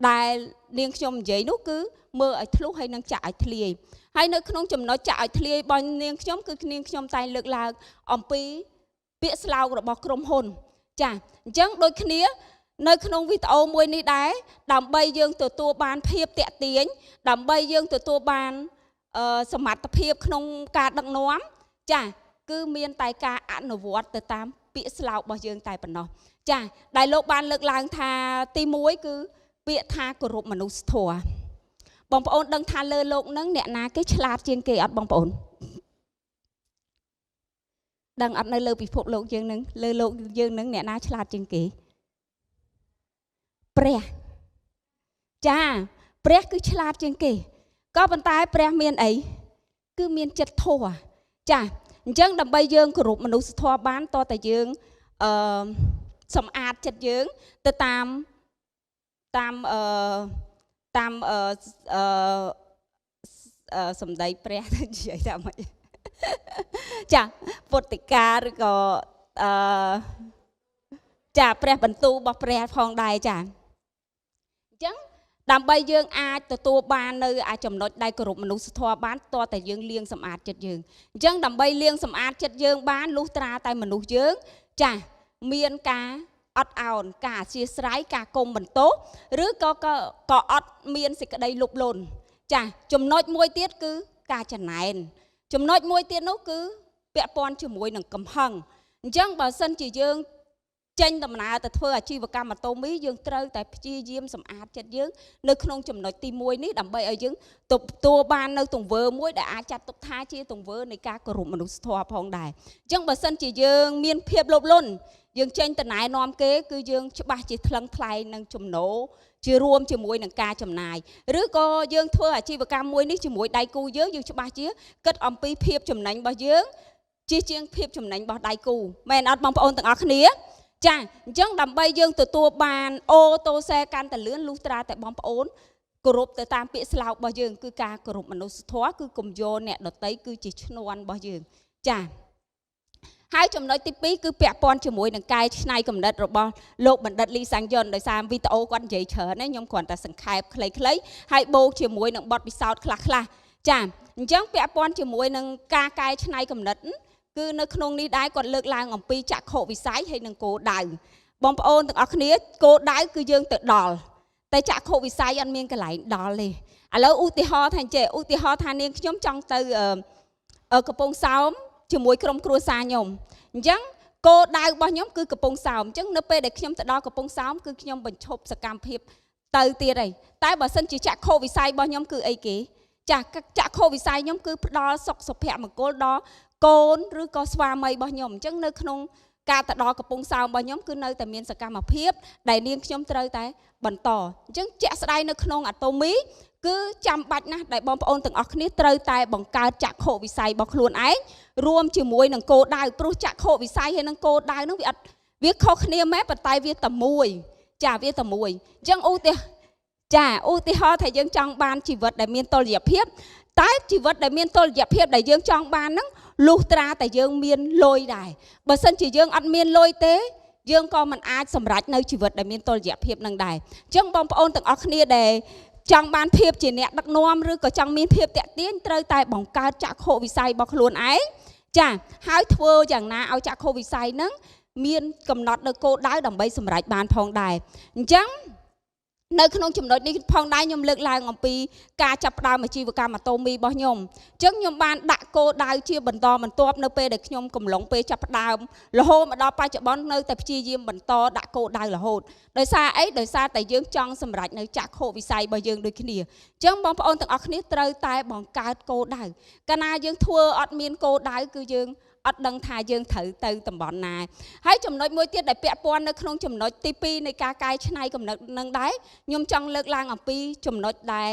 ដែលនាងខ្ញុំនិយាយនោះគឺមើលឲ្យធ្លុះហើយនឹងចាក់ឲ្យធ្លាយហើយនៅក្នុងចំណុចចាក់ឲ្យធ្លាយរបស់នាងខ្ញុំគឺនាងខ្ញុំតែលើកឡើងអំពីពាក្យស្លោករបស់ក្រុមហ៊ុនចាអញ្ចឹងដូចគ្នានៅក្នុងវីដេអូមួយនេះដែរដើម្បីយើងទទួលបានភាពទាក់ទាញដើម្បីយើងទទួលបានសមត្ថភាពក្នុងការដឹកនាំចាគឺមានតែការអនុវត្តទៅតាមពាក្យស្លោករបស់យើងតែប៉ុណ្ណោះចាដែលលោកបានលើកឡើងថាទី1គឺពាក្យថាគោរពមនុស្សធម៌បងប្អូនដឹងថាលើលោកនឹងអ្នកណាគេឆ្លាតជាងគេអត់បងប្អូនដឹងអត់នៅលើពិភពលោកយើងនឹងលើលោកយើងនឹងអ្នកណាឆ្លាតជាងគេព្រះចាព្រះគឺឆ្លាតជាងគេក៏ប៉ុន្តែព្រះមានអីគឺមានចិត្តធម៌ចាអញ្ចឹងដើម្បីយើងគោរពមនុស្សធម៌បានតតែយើងសម្អាតចិត្តយើងទៅតាមតាមតាមសម្ដីព្រះនិយាយថាម៉េចចាពុទ្ធិកាឬក៏ចាព្រះបន្ទូលរបស់ព្រះផងដែរចាអញ្ចឹងដើម្បីយើងអាចទទួលបាននៅអាចំណុចដែលគោរពមនុស្សធម៌បានតតែយើងលាងសម្អាតចិត្តយើងអញ្ចឹងដើម្បីលាងសម្អាតចិត្តយើងបានលុះត្រាតែមនុស្សយើងចាមានការអត់ឱនការអធ្យាស្រ័យការគុំបន្ទោសឬក៏អត់មានសេចក្តីលោភលន់ចាចំណុចមួយទៀតគឺការចំណែនចំណុចមួយទៀតនោះគឺពាក់ព័ន្ធជាមួយនឹងកំហឹងអញ្ចឹងបើសិនជាយើងចេញដំណើរទៅធ្វើអាជីវកម្មអាតូមីយើងត្រូវតែព្យាយាមសម្អាតចិត្តយើងនៅក្នុងចំណុចទី1នេះដើម្បីឲ្យយើងទទួលបាននៅទង្វើមួយដែលអាចចាត់ទុកថាជាទង្វើនៃការគោរពមនុស្សធម៌ផងដែរអញ្ចឹងបើសិនជាយើងមានភាពលោភលន់យើងចេញទៅណែនាំគេគឺយើងច្បាស់ជាថ្លឹងថ្លែងនឹងចំណូលជារួមជាមួយនឹងការចំណាយឬក៏យើងធ្វើអាជីវកម្មមួយនេះជាមួយដៃគូយើងយើងច្បាស់ជាគិតអំពីភាពចំណេញរបស់យើងជាជាងភាពចំណេញរបស់ដៃគូមែនអត់បងប្អូនទាំងអស់គ្នាចាអញ្ចឹងដើម្បីយើងទទួលបានអូតូសេកាន់តែលឿនលុះត្រាតែបងប្អូនគោរពទៅតាមពាក្យស្លោករបស់យើងគឺការគោរពមនុស្សធម៌គឺកុំយកអ្នកដទៃគឺជាឈ្នន់របស់យើងចា ហើយចំណុចទី2គឺពាក់ព័ន្ធជាមួយនឹងកែច្នៃគំនិតរបស់លោកបណ្ឌិតលីសាំងយុនដោយសារវីដេអូគាត់និយាយច្រើនណាខ្ញុំគ្រាន់តែសង្ខេបខ្លីៗហើយបូកជាមួយនឹងបទពិសោធន៍ខ្លះៗចាអញ្ចឹងពាក់ព័ន្ធជាមួយនឹងការកែច្នៃគំនិតគឺនៅក្នុងនេះដែរគាត់លើកឡើងអំពីចក្ខុវិស័យហើយនិងគោលដៅបងប្អូនទាំងអស់គ្នាគោលដៅគឺយើងទៅដល់តែចក្ខុវិស័យអត់មានកន្លែងដល់ទេឥឡូវឧទាហរណ៍ថាអញ្ចេះឧទាហរណ៍ថានាងខ្ញុំចង់ទៅកំពង់សោមជាមួយក្រុមគ្រួសារខ្ញុំអញ្ចឹងគោលដៅរបស់ខ្ញុំគឺកំពង់សោមអញ្ចឹងនៅពេលដែលខ្ញុំទៅដល់កំពង់សោមគឺខ្ញុំបញ្ឈប់សកម្មភាពទៅទៀតហើយតែបើសិនជាចក្ខុវិស័យរបស់ខ្ញុំគឺអីគេចាចក្ខុវិស័យខ្ញុំគឺផ្ដល់សុខសុភមង្គលដល់កូនឬក៏ស្វាមីរបស់ខ្ញុំអញ្ចឹងនៅក្នុងការទៅដល់កំពង់សោមរបស់ខ្ញុំគឺនៅតែមានសកម្មភាពដែលនាងខ្ញុំត្រូវតែបន្តអញ្ចឹងជាក់ស្ដែងនៅក្នុងអាតូមីគឺចាំបាច់ណាស់ដែលបងប្អូនទាំងអស់គ្នាត្រូវតែបង្កើតចក្ខុវិស័យរបស់ខ្លួនឯងរួមជាមួយនឹងគោលដៅព្រោះចក្ខុវិស័យហើយនឹងគោលដៅហ្នឹងវាអត់វាខុសគ្នាមែនប៉ុន្តែវាតែមួយចាវាតែមួយអញ្ចឹងឧទាហរណ៍ថាយើងចង់បានជីវិតដែលមានតុល្យភាពតែជីវិតដែលមានតុល្យភាពដែលយើងចង់បានហ្នឹងលុះត្រាតែយើងមានលុយដែរបើសិនជាយើងអត់មានលុយទេយើងក៏មិនអាចសម្រេចនៅជីវិតដែលមានតុល្យភាពនឹងដែរអញ្ចឹងបងប្អូនទាំងអស់គ្នាដែលចង់បានភាពជាអ្នកដឹកនាំឬក៏ចង់មានភាពតាក់ទាញត្រូវតែបង្កើតចក្ខុវិស័យរបស់ខ្លួនឯងចាហើយធ្វើយ៉ាងណាឲ្យចក្ខុវិស័យហ្នឹងមានកំណត់នៅគោលដៅដើម្បីសម្រេចបានផងដែរអញ្ចឹងនៅក្នុងចំណុចនេះផងដែរខ្ញុំលើកឡើងអំពីការចាប់ផ្ដើមអាជីវកម្មអាតូមីរបស់ខ្ញុំអញ្ចឹងខ្ញុំបានដាក់គោលដៅជាបន្តបន្ទាប់នៅពេលដែលខ្ញុំកំឡុងពេលចាប់ផ្ដើមរហូតមកដល់បច្ចុប្បន្ននៅតែព្យាយាមបន្តដាក់គោលដៅរហូតដោយសារអីដោយសារតែយើងចង់សម្រេចនៅចក្ខុវិស័យរបស់យើងដូចគ្នាអញ្ចឹងបងប្អូនទាំងអស់គ្នាត្រូវតែបង្កើតគោលដៅកាលណាយើងធ្វើអត់មានគោលដៅគឺយើងអត់ដឹងថាយើងត្រូវទៅតំបន់ណាហើយចំណុចមួយទៀតដែលពាក់ព័ន្ធនៅក្នុងចំណុចទី2នៃការកែច្នៃគំនិតនឹងដែរខ្ញុំចង់លើកឡើងអំពីចំណុចដែល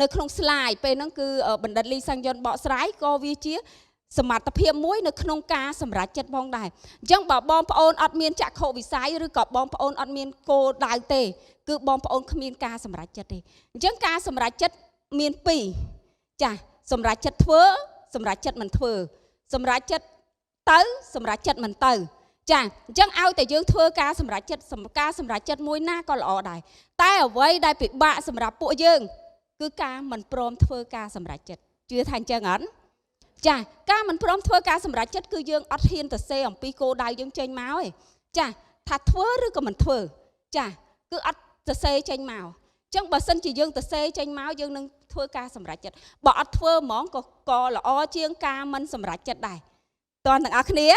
នៅក្នុង slide ពេលហ្នឹងគឺបណ្ឌិតលីសាំងយុនបកស្រាយក៏វាជាសមត្ថភាពមួយនៅក្នុងការសម្រេចចិត្តផងដែរអញ្ចឹងបើបងប្អូនអត់មានចក្ខុវិស័យឬក៏បងប្អូនអត់មានគោលដៅទេគឺបងប្អូនគ្មានការសម្រេចចិត្តទេអញ្ចឹងការសម្រេចចិត្តមានពីរចាសម្រេចចិត្តធ្វើសម្រេចចិត្តមិនធ្វើសម្រេចចិត្តទៅសម្រាប់ចិត្តមិនទៅចាអញ្ចឹងឲ្យតែយើងធ្វើការសម្រាប់ចិត្តការសម្រាប់ចិត្តមួយណាក៏ល្អដែរតែអ្វីដែលពិបាកសម្រាប់ពួកយើងគឺការមិនព្រមធ្វើការសម្រាប់ចិត្តជឿថាអញ្ចឹងអត់ចាការមិនព្រមធ្វើការសម្រាប់ចិត្តគឺយើងអត់ហ៊ានទៅសេអំពីគោលដៅយើងចេញមកទេចាថាធ្វើឬក៏មិនធ្វើចាគឺអត់ទៅសេចេញមកអញ្ចឹងបើសិនជាយើងទៅសេចេញមកយើងនឹងធ្វើការសម្រាប់ចិត្តបើអត់ធ្វើហ្មងក៏ល្អជាងការមិនសម្រាប់ចិត្តដែរតើទាំងអស់គ្នា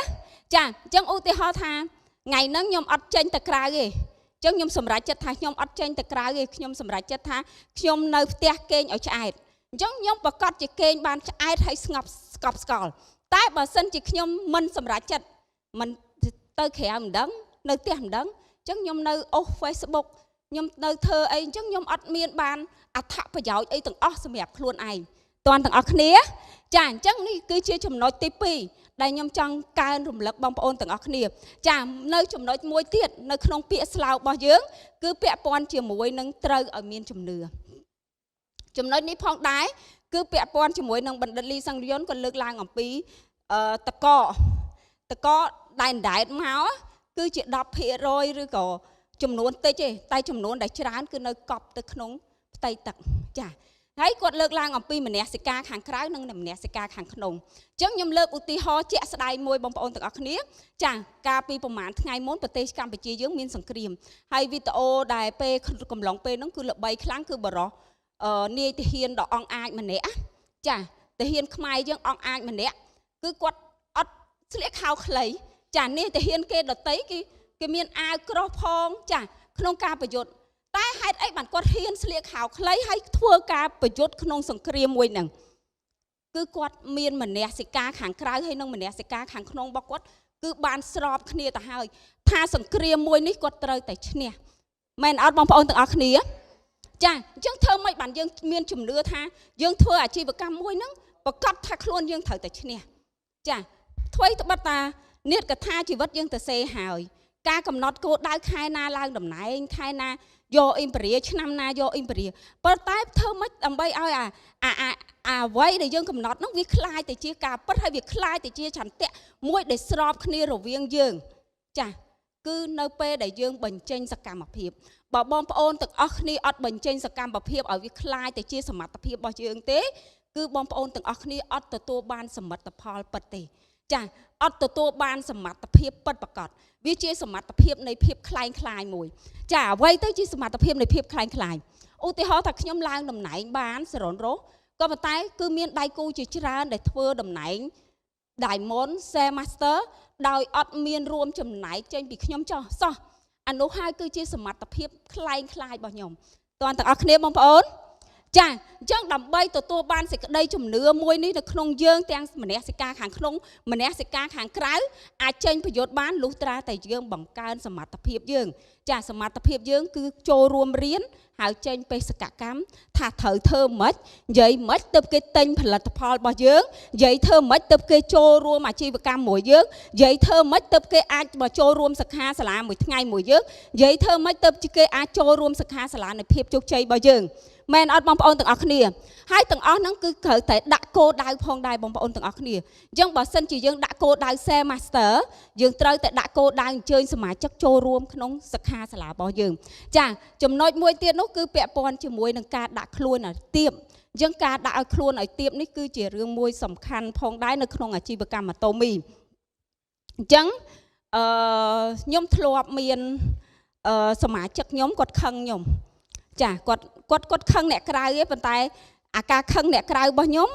ចាអញ្ចឹងឧទាហរណ៍ថាថ្ងៃហ្នឹងខ្ញុំអត់ចេញទៅក្រៅទេអញ្ចឹងខ្ញុំសម្រេចចិត្តថាខ្ញុំអត់ចេញទៅក្រៅទេខ្ញុំសម្រេចចិត្តថាខ្ញុំនៅផ្ទះគេងឲ្យឆ្អែតអញ្ចឹងខ្ញុំប្រកាសជាគេងបានឆ្អែតហើយស្ងប់ស្កប់ស្កល់តែបើសិនជាខ្ញុំមិនសម្រេចចិត្តមិនទៅក្រៅមិនដឹងនៅផ្ទះមិនដឹងអញ្ចឹងខ្ញុំនៅអូស Facebook ខ្ញុំនៅធ្វើអីអញ្ចឹងខ្ញុំអត់មានបានអត្ថប្រយោជន៍អីទាំងអស់សម្រាប់ខ្លួនឯងតើទាំងអស់គ្នាចាអញ្ចឹងនេះគឺជាចំណុចទី2ដែលខ្ញុំចង់កើនរំលឹកបងប្អូនទាំងអស់គ្នាចានៅចំណុចមួយទៀតនៅក្នុងពាក្យស្លោករបស់យើងគឺពាក់ព័ន្ធជាមួយនឹងត្រូវឲ្យមានជំនឿចំណុចនេះផងដែរគឺពាក់ព័ន្ធជាមួយនឹងបណ្ឌិតលីសាំងយុនក៏លើកឡើងអំពីតកដែលដែតមកគឺជា10%ឬក៏ចំនួនតិចទេតែចំនួនដែលច្រើនគឺនៅកប់ទៅក្នុងផ្ទៃទឹកចាហើយគាត់លើកឡើងអំពីមនសិការខាងក្រៅនិងមនសិការខាងក្នុងអញ្ចឹងខ្ញុំលើកឧទាហរណ៍ជាក់ស្ដែងមួយបងប្អូនទាំងអស់គ្នាចាកាលពីប្រហែលថ្ងៃមុនប្រទេសកម្ពុជាយើងមានសង្គ្រាមហើយវីដេអូដែលពេលកំឡុងពេលហ្នឹងគឺល្បីខ្លាំងគឺបរោះនាយទាហានដ៏អង់អាចម្នាក់ចាទាហានខ្មែរយើងអង់អាចម្នាក់គឺគាត់អត់ស្លៀកខោខ្លីចានាយទាហានគេដតីគេមានអាវក្រោះផងចាក្នុងការប្រយុទ្ធតែហេតុអីបានគាត់ហ៊ានស្លៀកខោខ្លីហើយធ្វើការប្រយុទ្ធក្នុងសង្គ្រាមមួយហ្នឹងគឺគាត់មានមនសិការខាងក្រៅហើយនិងមនសិការខាងក្នុងរបស់គាត់គឺបានស្របគ្នាទៅហើយថាសង្គ្រាមមួយនេះគាត់ត្រូវតែឈ្នះមែនអត់បងប្អូនទាំងអស់គ្នាចាអញ្ចឹងធ្វើម៉េចបានយើងមានជំនឿថាយើងធ្វើអាជីវកម្មមួយហ្នឹងប្រកាសថាខ្លួនយើងត្រូវតែឈ្នះចាថ្មីត្បិតតានេតកថាជីវិតយើងទៅសេហើយ ការកំណត់គោលដៅខែណាឡើងតំណែងខែណាយកអ៊ីមពេរីឆ្នាំណាយកអ៊ីមពេរីប៉ុន្តែធ្វើម៉េចដើម្បីឲ្យអាអ្វីដែលយើងកំណត់នោះវាคล้ายទៅជាការពិតហើយវាคล้ายទៅជាឆន្ទៈមួយដែលស្របគ្នារវាងយើងចាគឺនៅពេលដែលយើងបញ្ចេញសកម្មភាពបើបងប្អូនទាំងអស់គ្នាអត់បញ្ចេញសកម្មភាពឲ្យវាคล้ายទៅជាសមត្ថភាពរបស់យើងទេគឺបងប្អូនទាំងអស់គ្នាអត់ទទួលបានសមិទ្ធផលពិតទេចាអត់ទទួលបានសមត្ថភាពពិតប្រាកដវាជាសមត្ថភាពនៃភាពคล้ายคล้ายមួយចាអ្វីទៅជាសមត្ថភាពនៃភាពคล้ายคล้ายឧទាហរណ៍ថាខ្ញុំឡើងតំណែងបានសរុនរស់ក៏ប៉ុន្តែគឺមានដៃគូជាច្រើនដែលធ្វើតំណែង Diamond Share Master ដោយអត់មានរួមចំណែកចេញពីខ្ញុំចោះសោះអានោះហើយគឺជាសមត្ថភាពคล้ายคล้ายរបស់ខ្ញុំតើទាំងអស់គ្នាបងប្អូនចាអញ្ចឹងដើម្បីទទួលបានសេចក្តីជំនឿមួយនេះនៅក្នុងយើងទាំងមនសិការខាងក្នុងមនសិការខាងក្រៅអាចចេញប្រយោជន៍បានលុះត្រាតែយើងបង្កើនសមត្ថភាពយើងចាសមត្ថភាពយើងគឺចូលរួមរៀនហើយចេញបេសកកម្មថាត្រូវធ្វើម៉េចនិយាយម៉េចទើបគេទិញផលិតផលរបស់យើងនិយាយធ្វើម៉េចទើបគេចូលរួមអាជីវកម្មមួយយើងនិយាយធ្វើម៉េចទើបគេអាចមកចូលរួមសិក្ខាសាលាមួយថ្ងៃមួយយើងនិយាយធ្វើម៉េចទើបគេអាចចូលរួមសិក្ខាសាលានៃភាពជោគជ័យរបស់យើងមែនអត់បងប្អូនទាំងអស់គ្នាហើយទាំងអស់ហ្នឹងគឺត្រូវតែដាក់គោលដៅផងដែរបងប្អូនទាំងអស់គ្នាអញ្ចឹងបើសិនជាយើងដាក់គោលដៅ Share Master យើងត្រូវតែដាក់គោលដៅអញ្ជើញសមាជិកចូលរួមក្នុងសិក្ខាសាលារបស់យើងចាចំណុចមួយទៀតនោះគឺពាក់ព័ន្ធជាមួយនឹងការដាក់ខ្លួនឲ្យទៀបអញ្ចឹងការដាក់ឲ្យខ្លួនឲ្យទៀបនេះគឺជារឿងមួយសំខាន់ផងដែរនៅក្នុងអាជីវកម្មអាតូមីអញ្ចឹងខ្ញុំធ្លាប់មានសមាជិកខ្ញុំគាត់ខឹងខ្ញុំចាគាត់គាត់ខឹងអ្នកក្រៅឯងប៉ុន្តែអាការខឹងអ្នកក្រៅរបស់ខ្ញុំ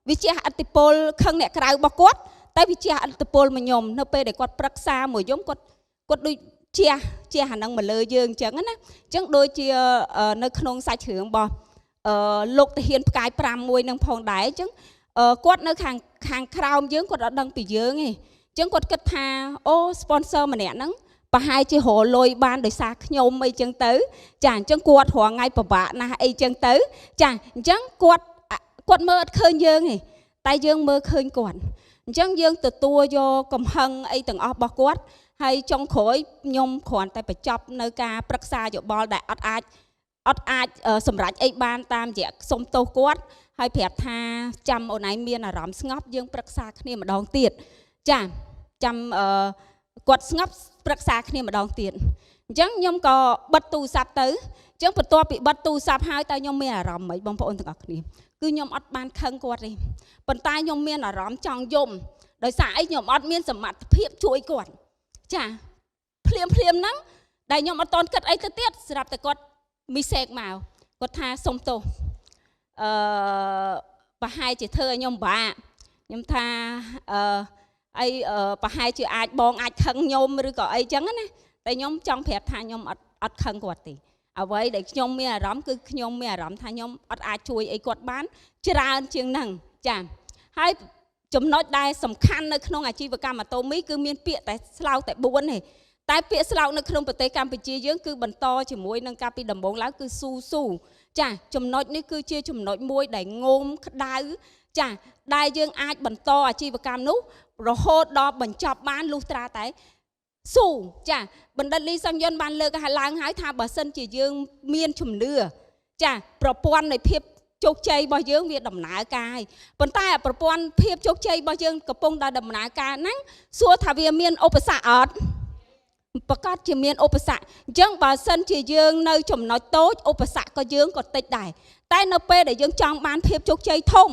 វាជះឥទ្ធិពលខឹងអ្នកក្រៅរបស់គាត់តែវាជះឥទ្ធិពលមកខ្ញុំនៅពេលដែលគាត់ប្រឹក្សាមួយខ្ញុំគាត់ដូចជះអាហ្នឹងមកលើយើងអញ្ចឹងណាអញ្ចឹងដូចជានៅក្នុងសាច់រឿងរបស់លោកទាហានផ្កាយ5មួយនឹងផងដែរអញ្ចឹងគាត់នៅខាងក្រោមយើងគាត់អត់ដឹងពីយើងទេអញ្ចឹងគាត់គិតថាអូ sponsor ម្នាក់ហ្នឹងប្រហែលជារលុយបានដោយសារខ្ញុំអីចឹងទៅចាអញ្ចឹងគាត់រាល់ថ្ងៃពិបាកណាស់អីចឹងទៅចាអញ្ចឹងគាត់មើលអត់ឃើញយើងទេតែយើងមើលឃើញគាត់អញ្ចឹងយើងទទួលយកកំហឹងអីទាំងអស់របស់គាត់ហើយចុងក្រោយខ្ញុំគ្រាន់តែបញ្ចប់នៅការប្រឹក្សាយោបល់ដែលអត់អាចសម្រេចអីបានតាមរយៈសុំទោសគាត់ហើយប្រាប់ថាចាំអូនឯងមានអារម្មណ៍ស្ងប់យើងប្រឹក្សាគ្នាម្ដងទៀតចាចាំគាត់ស្ងប់ប្រឹក្សាគ្នាម្ដងទៀតអញ្ចឹងខ្ញុំក៏បិទទូរស័ព្ទទៅអញ្ចឹងបន្ទាប់ពីបិទទូរស័ព្ទហើយតើខ្ញុំមានអារម្មណ៍ម៉េចបងប្អូនទាំងអស់គ្នាគឺខ្ញុំអត់បានខឹងគាត់ទេប៉ុន្តែខ្ញុំមានអារម្មណ៍ចង់យំដោយសារអីខ្ញុំអត់មានសមត្ថភាពជួយគាត់ចាភ្លាមភ្លាមហ្នឹងដែលខ្ញុំអត់តន់គិតអីទៅទៀតស្រាប់តែគាត់មីសេកមកគាត់ថាសុំទោសប្រហែលជាធ្វើឲ្យខ្ញុំពិបាកខ្ញុំថាអីប្រហែលជាអាចបងអាចខឹងខ្ញុំឬក៏អីចឹងណាតែខ្ញុំចង់ប្រាប់ថាខ្ញុំអត់ខឹងគាត់ទេអ្វីដែលខ្ញុំមានអារម្មណ៍គឺខ្ញុំមានអារម្មណ៍ថាខ្ញុំអត់អាចជួយអីគាត់បានច្រើនជាងហ្នឹងចាហើយចំណុចដែលសំខាន់នៅក្នុងអាជីវកម្មអាតូមីគឺមានពាក្យតែស្លោកតែ4ទេតែពាក្យស្លោកនៅក្នុងប្រទេសកម្ពុជាយើងគឺបន្តជាមួយនឹងការពីដំបូងឡើងគឺស៊ូស៊ូចាចំណុចនេះគឺជាចំណុចមួយដែលងោមក្តៅចាដែលយើងអាចបន្តអាជីវកម្មនោះរហូតដល់បញ្ចប់បានលុះត្រាតែស៊ូចាបណ្ឌិតលីសំយុនបានលើកឡើងហើយថាបើសិនជាយើងមានជំនឿចាប្រព័ន្ធនៃភាពជោគជ័យរបស់យើងវាដំណើរការហើយប៉ុន្តែប្រព័ន្ធភាពជោគជ័យរបស់យើងកំពុងតែដំណើរការហ្នឹងសួរថាវាមានឧបសគ្គអត់ប្រកាសជាមានឧបសគ្គអញ្ចឹងបើសិនជាយើងនៅចំណុចតូចឧបសគ្គក៏យើងក៏តិចដែរតែនៅពេលដែលយើងចង់បានភាពជោគជ័យធំ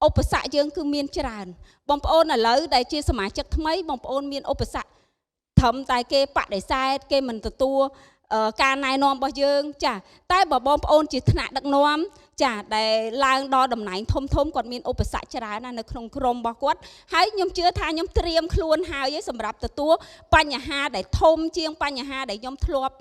ឧបសគ្គយើងគឺមានច្រើនបងប្អូនឥឡូវដែលជាសមាជិកថ្មីបងប្អូនមានឧបសគ្គត្រឹមតែគេបដិសេធគេមិនទទួលការណែនាំរបស់យើងចាតែបើបងប្អូនជាថ្នាក់ដឹកនាំចាដែលឡើងដល់តំណែងធំធំគាត់មានឧបសគ្គច្រើនណាស់នៅក្នុងក្រុមរបស់គាត់ហើយខ្ញុំជឿថាខ្ញុំត្រៀមខ្លួនហើយសម្រាប់ទទួលបញ្ហាដែលធំជាងបញ្ហាដែលខ្ញុំធ្លាប់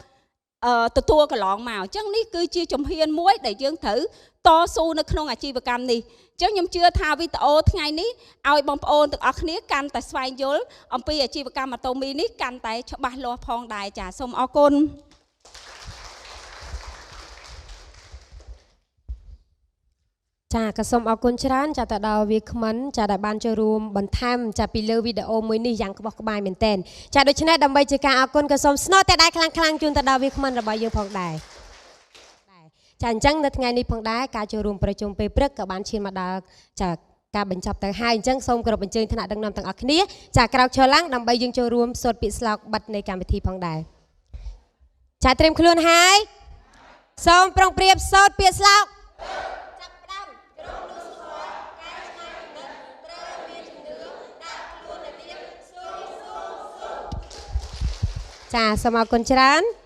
ទទួលកន្លងមកអញ្ចឹងនេះគឺជាជំហានមួយដែលយើងត្រូវតស៊ូនៅក្នុងអាជីវកម្មនេះអញ្ចឹងខ្ញុំជឿថាវីដេអូថ្ងៃនេះឲ្យបងប្អូនទាំងអស់គ្នាកាន់តែស្វែងយល់អំពីអាជីវកម្មអាតូមីនេះកាន់តែច្បាស់លាស់ផងដែរចាសូមអរគុណ ចាក៏សូមអរគុណច្រើនចាទៅដល់វាគ្មិនចាដែលបានចូលរួមបន្ថែមចាពីលើវីដេអូមួយនេះយ៉ាងក្បោះក្បាយមែនទែនចាដូច្នេះដើម្បីជាការអរគុណក៏សូមស្នូរតែដៃខ្លាំងៗជូនទៅដល់វាគ្មិនរបស់យើងផងដែរចាអញ្ចឹងនៅថ្ងៃនេះផងដែរការចូលរួមប្រជុំពេលព្រឹកក៏បានឈានមកដល់ចាការបញ្ចប់ទៅហើយអញ្ចឹងសូមគោរពអញ្ជើញថ្នាក់ដឹកនាំទាំងអស់គ្នាចាក្រោកឈរឡើងដើម្បីយើងចូលរួមសូត្រពាក្យស្លោកបិទនៃកម្មវិធីផងដែរចាត្រៀមខ្លួនហើយសូមប្រុងប្រៀបសូត្រពាក្យស្លោកចាសូមអរគុណច្រើន។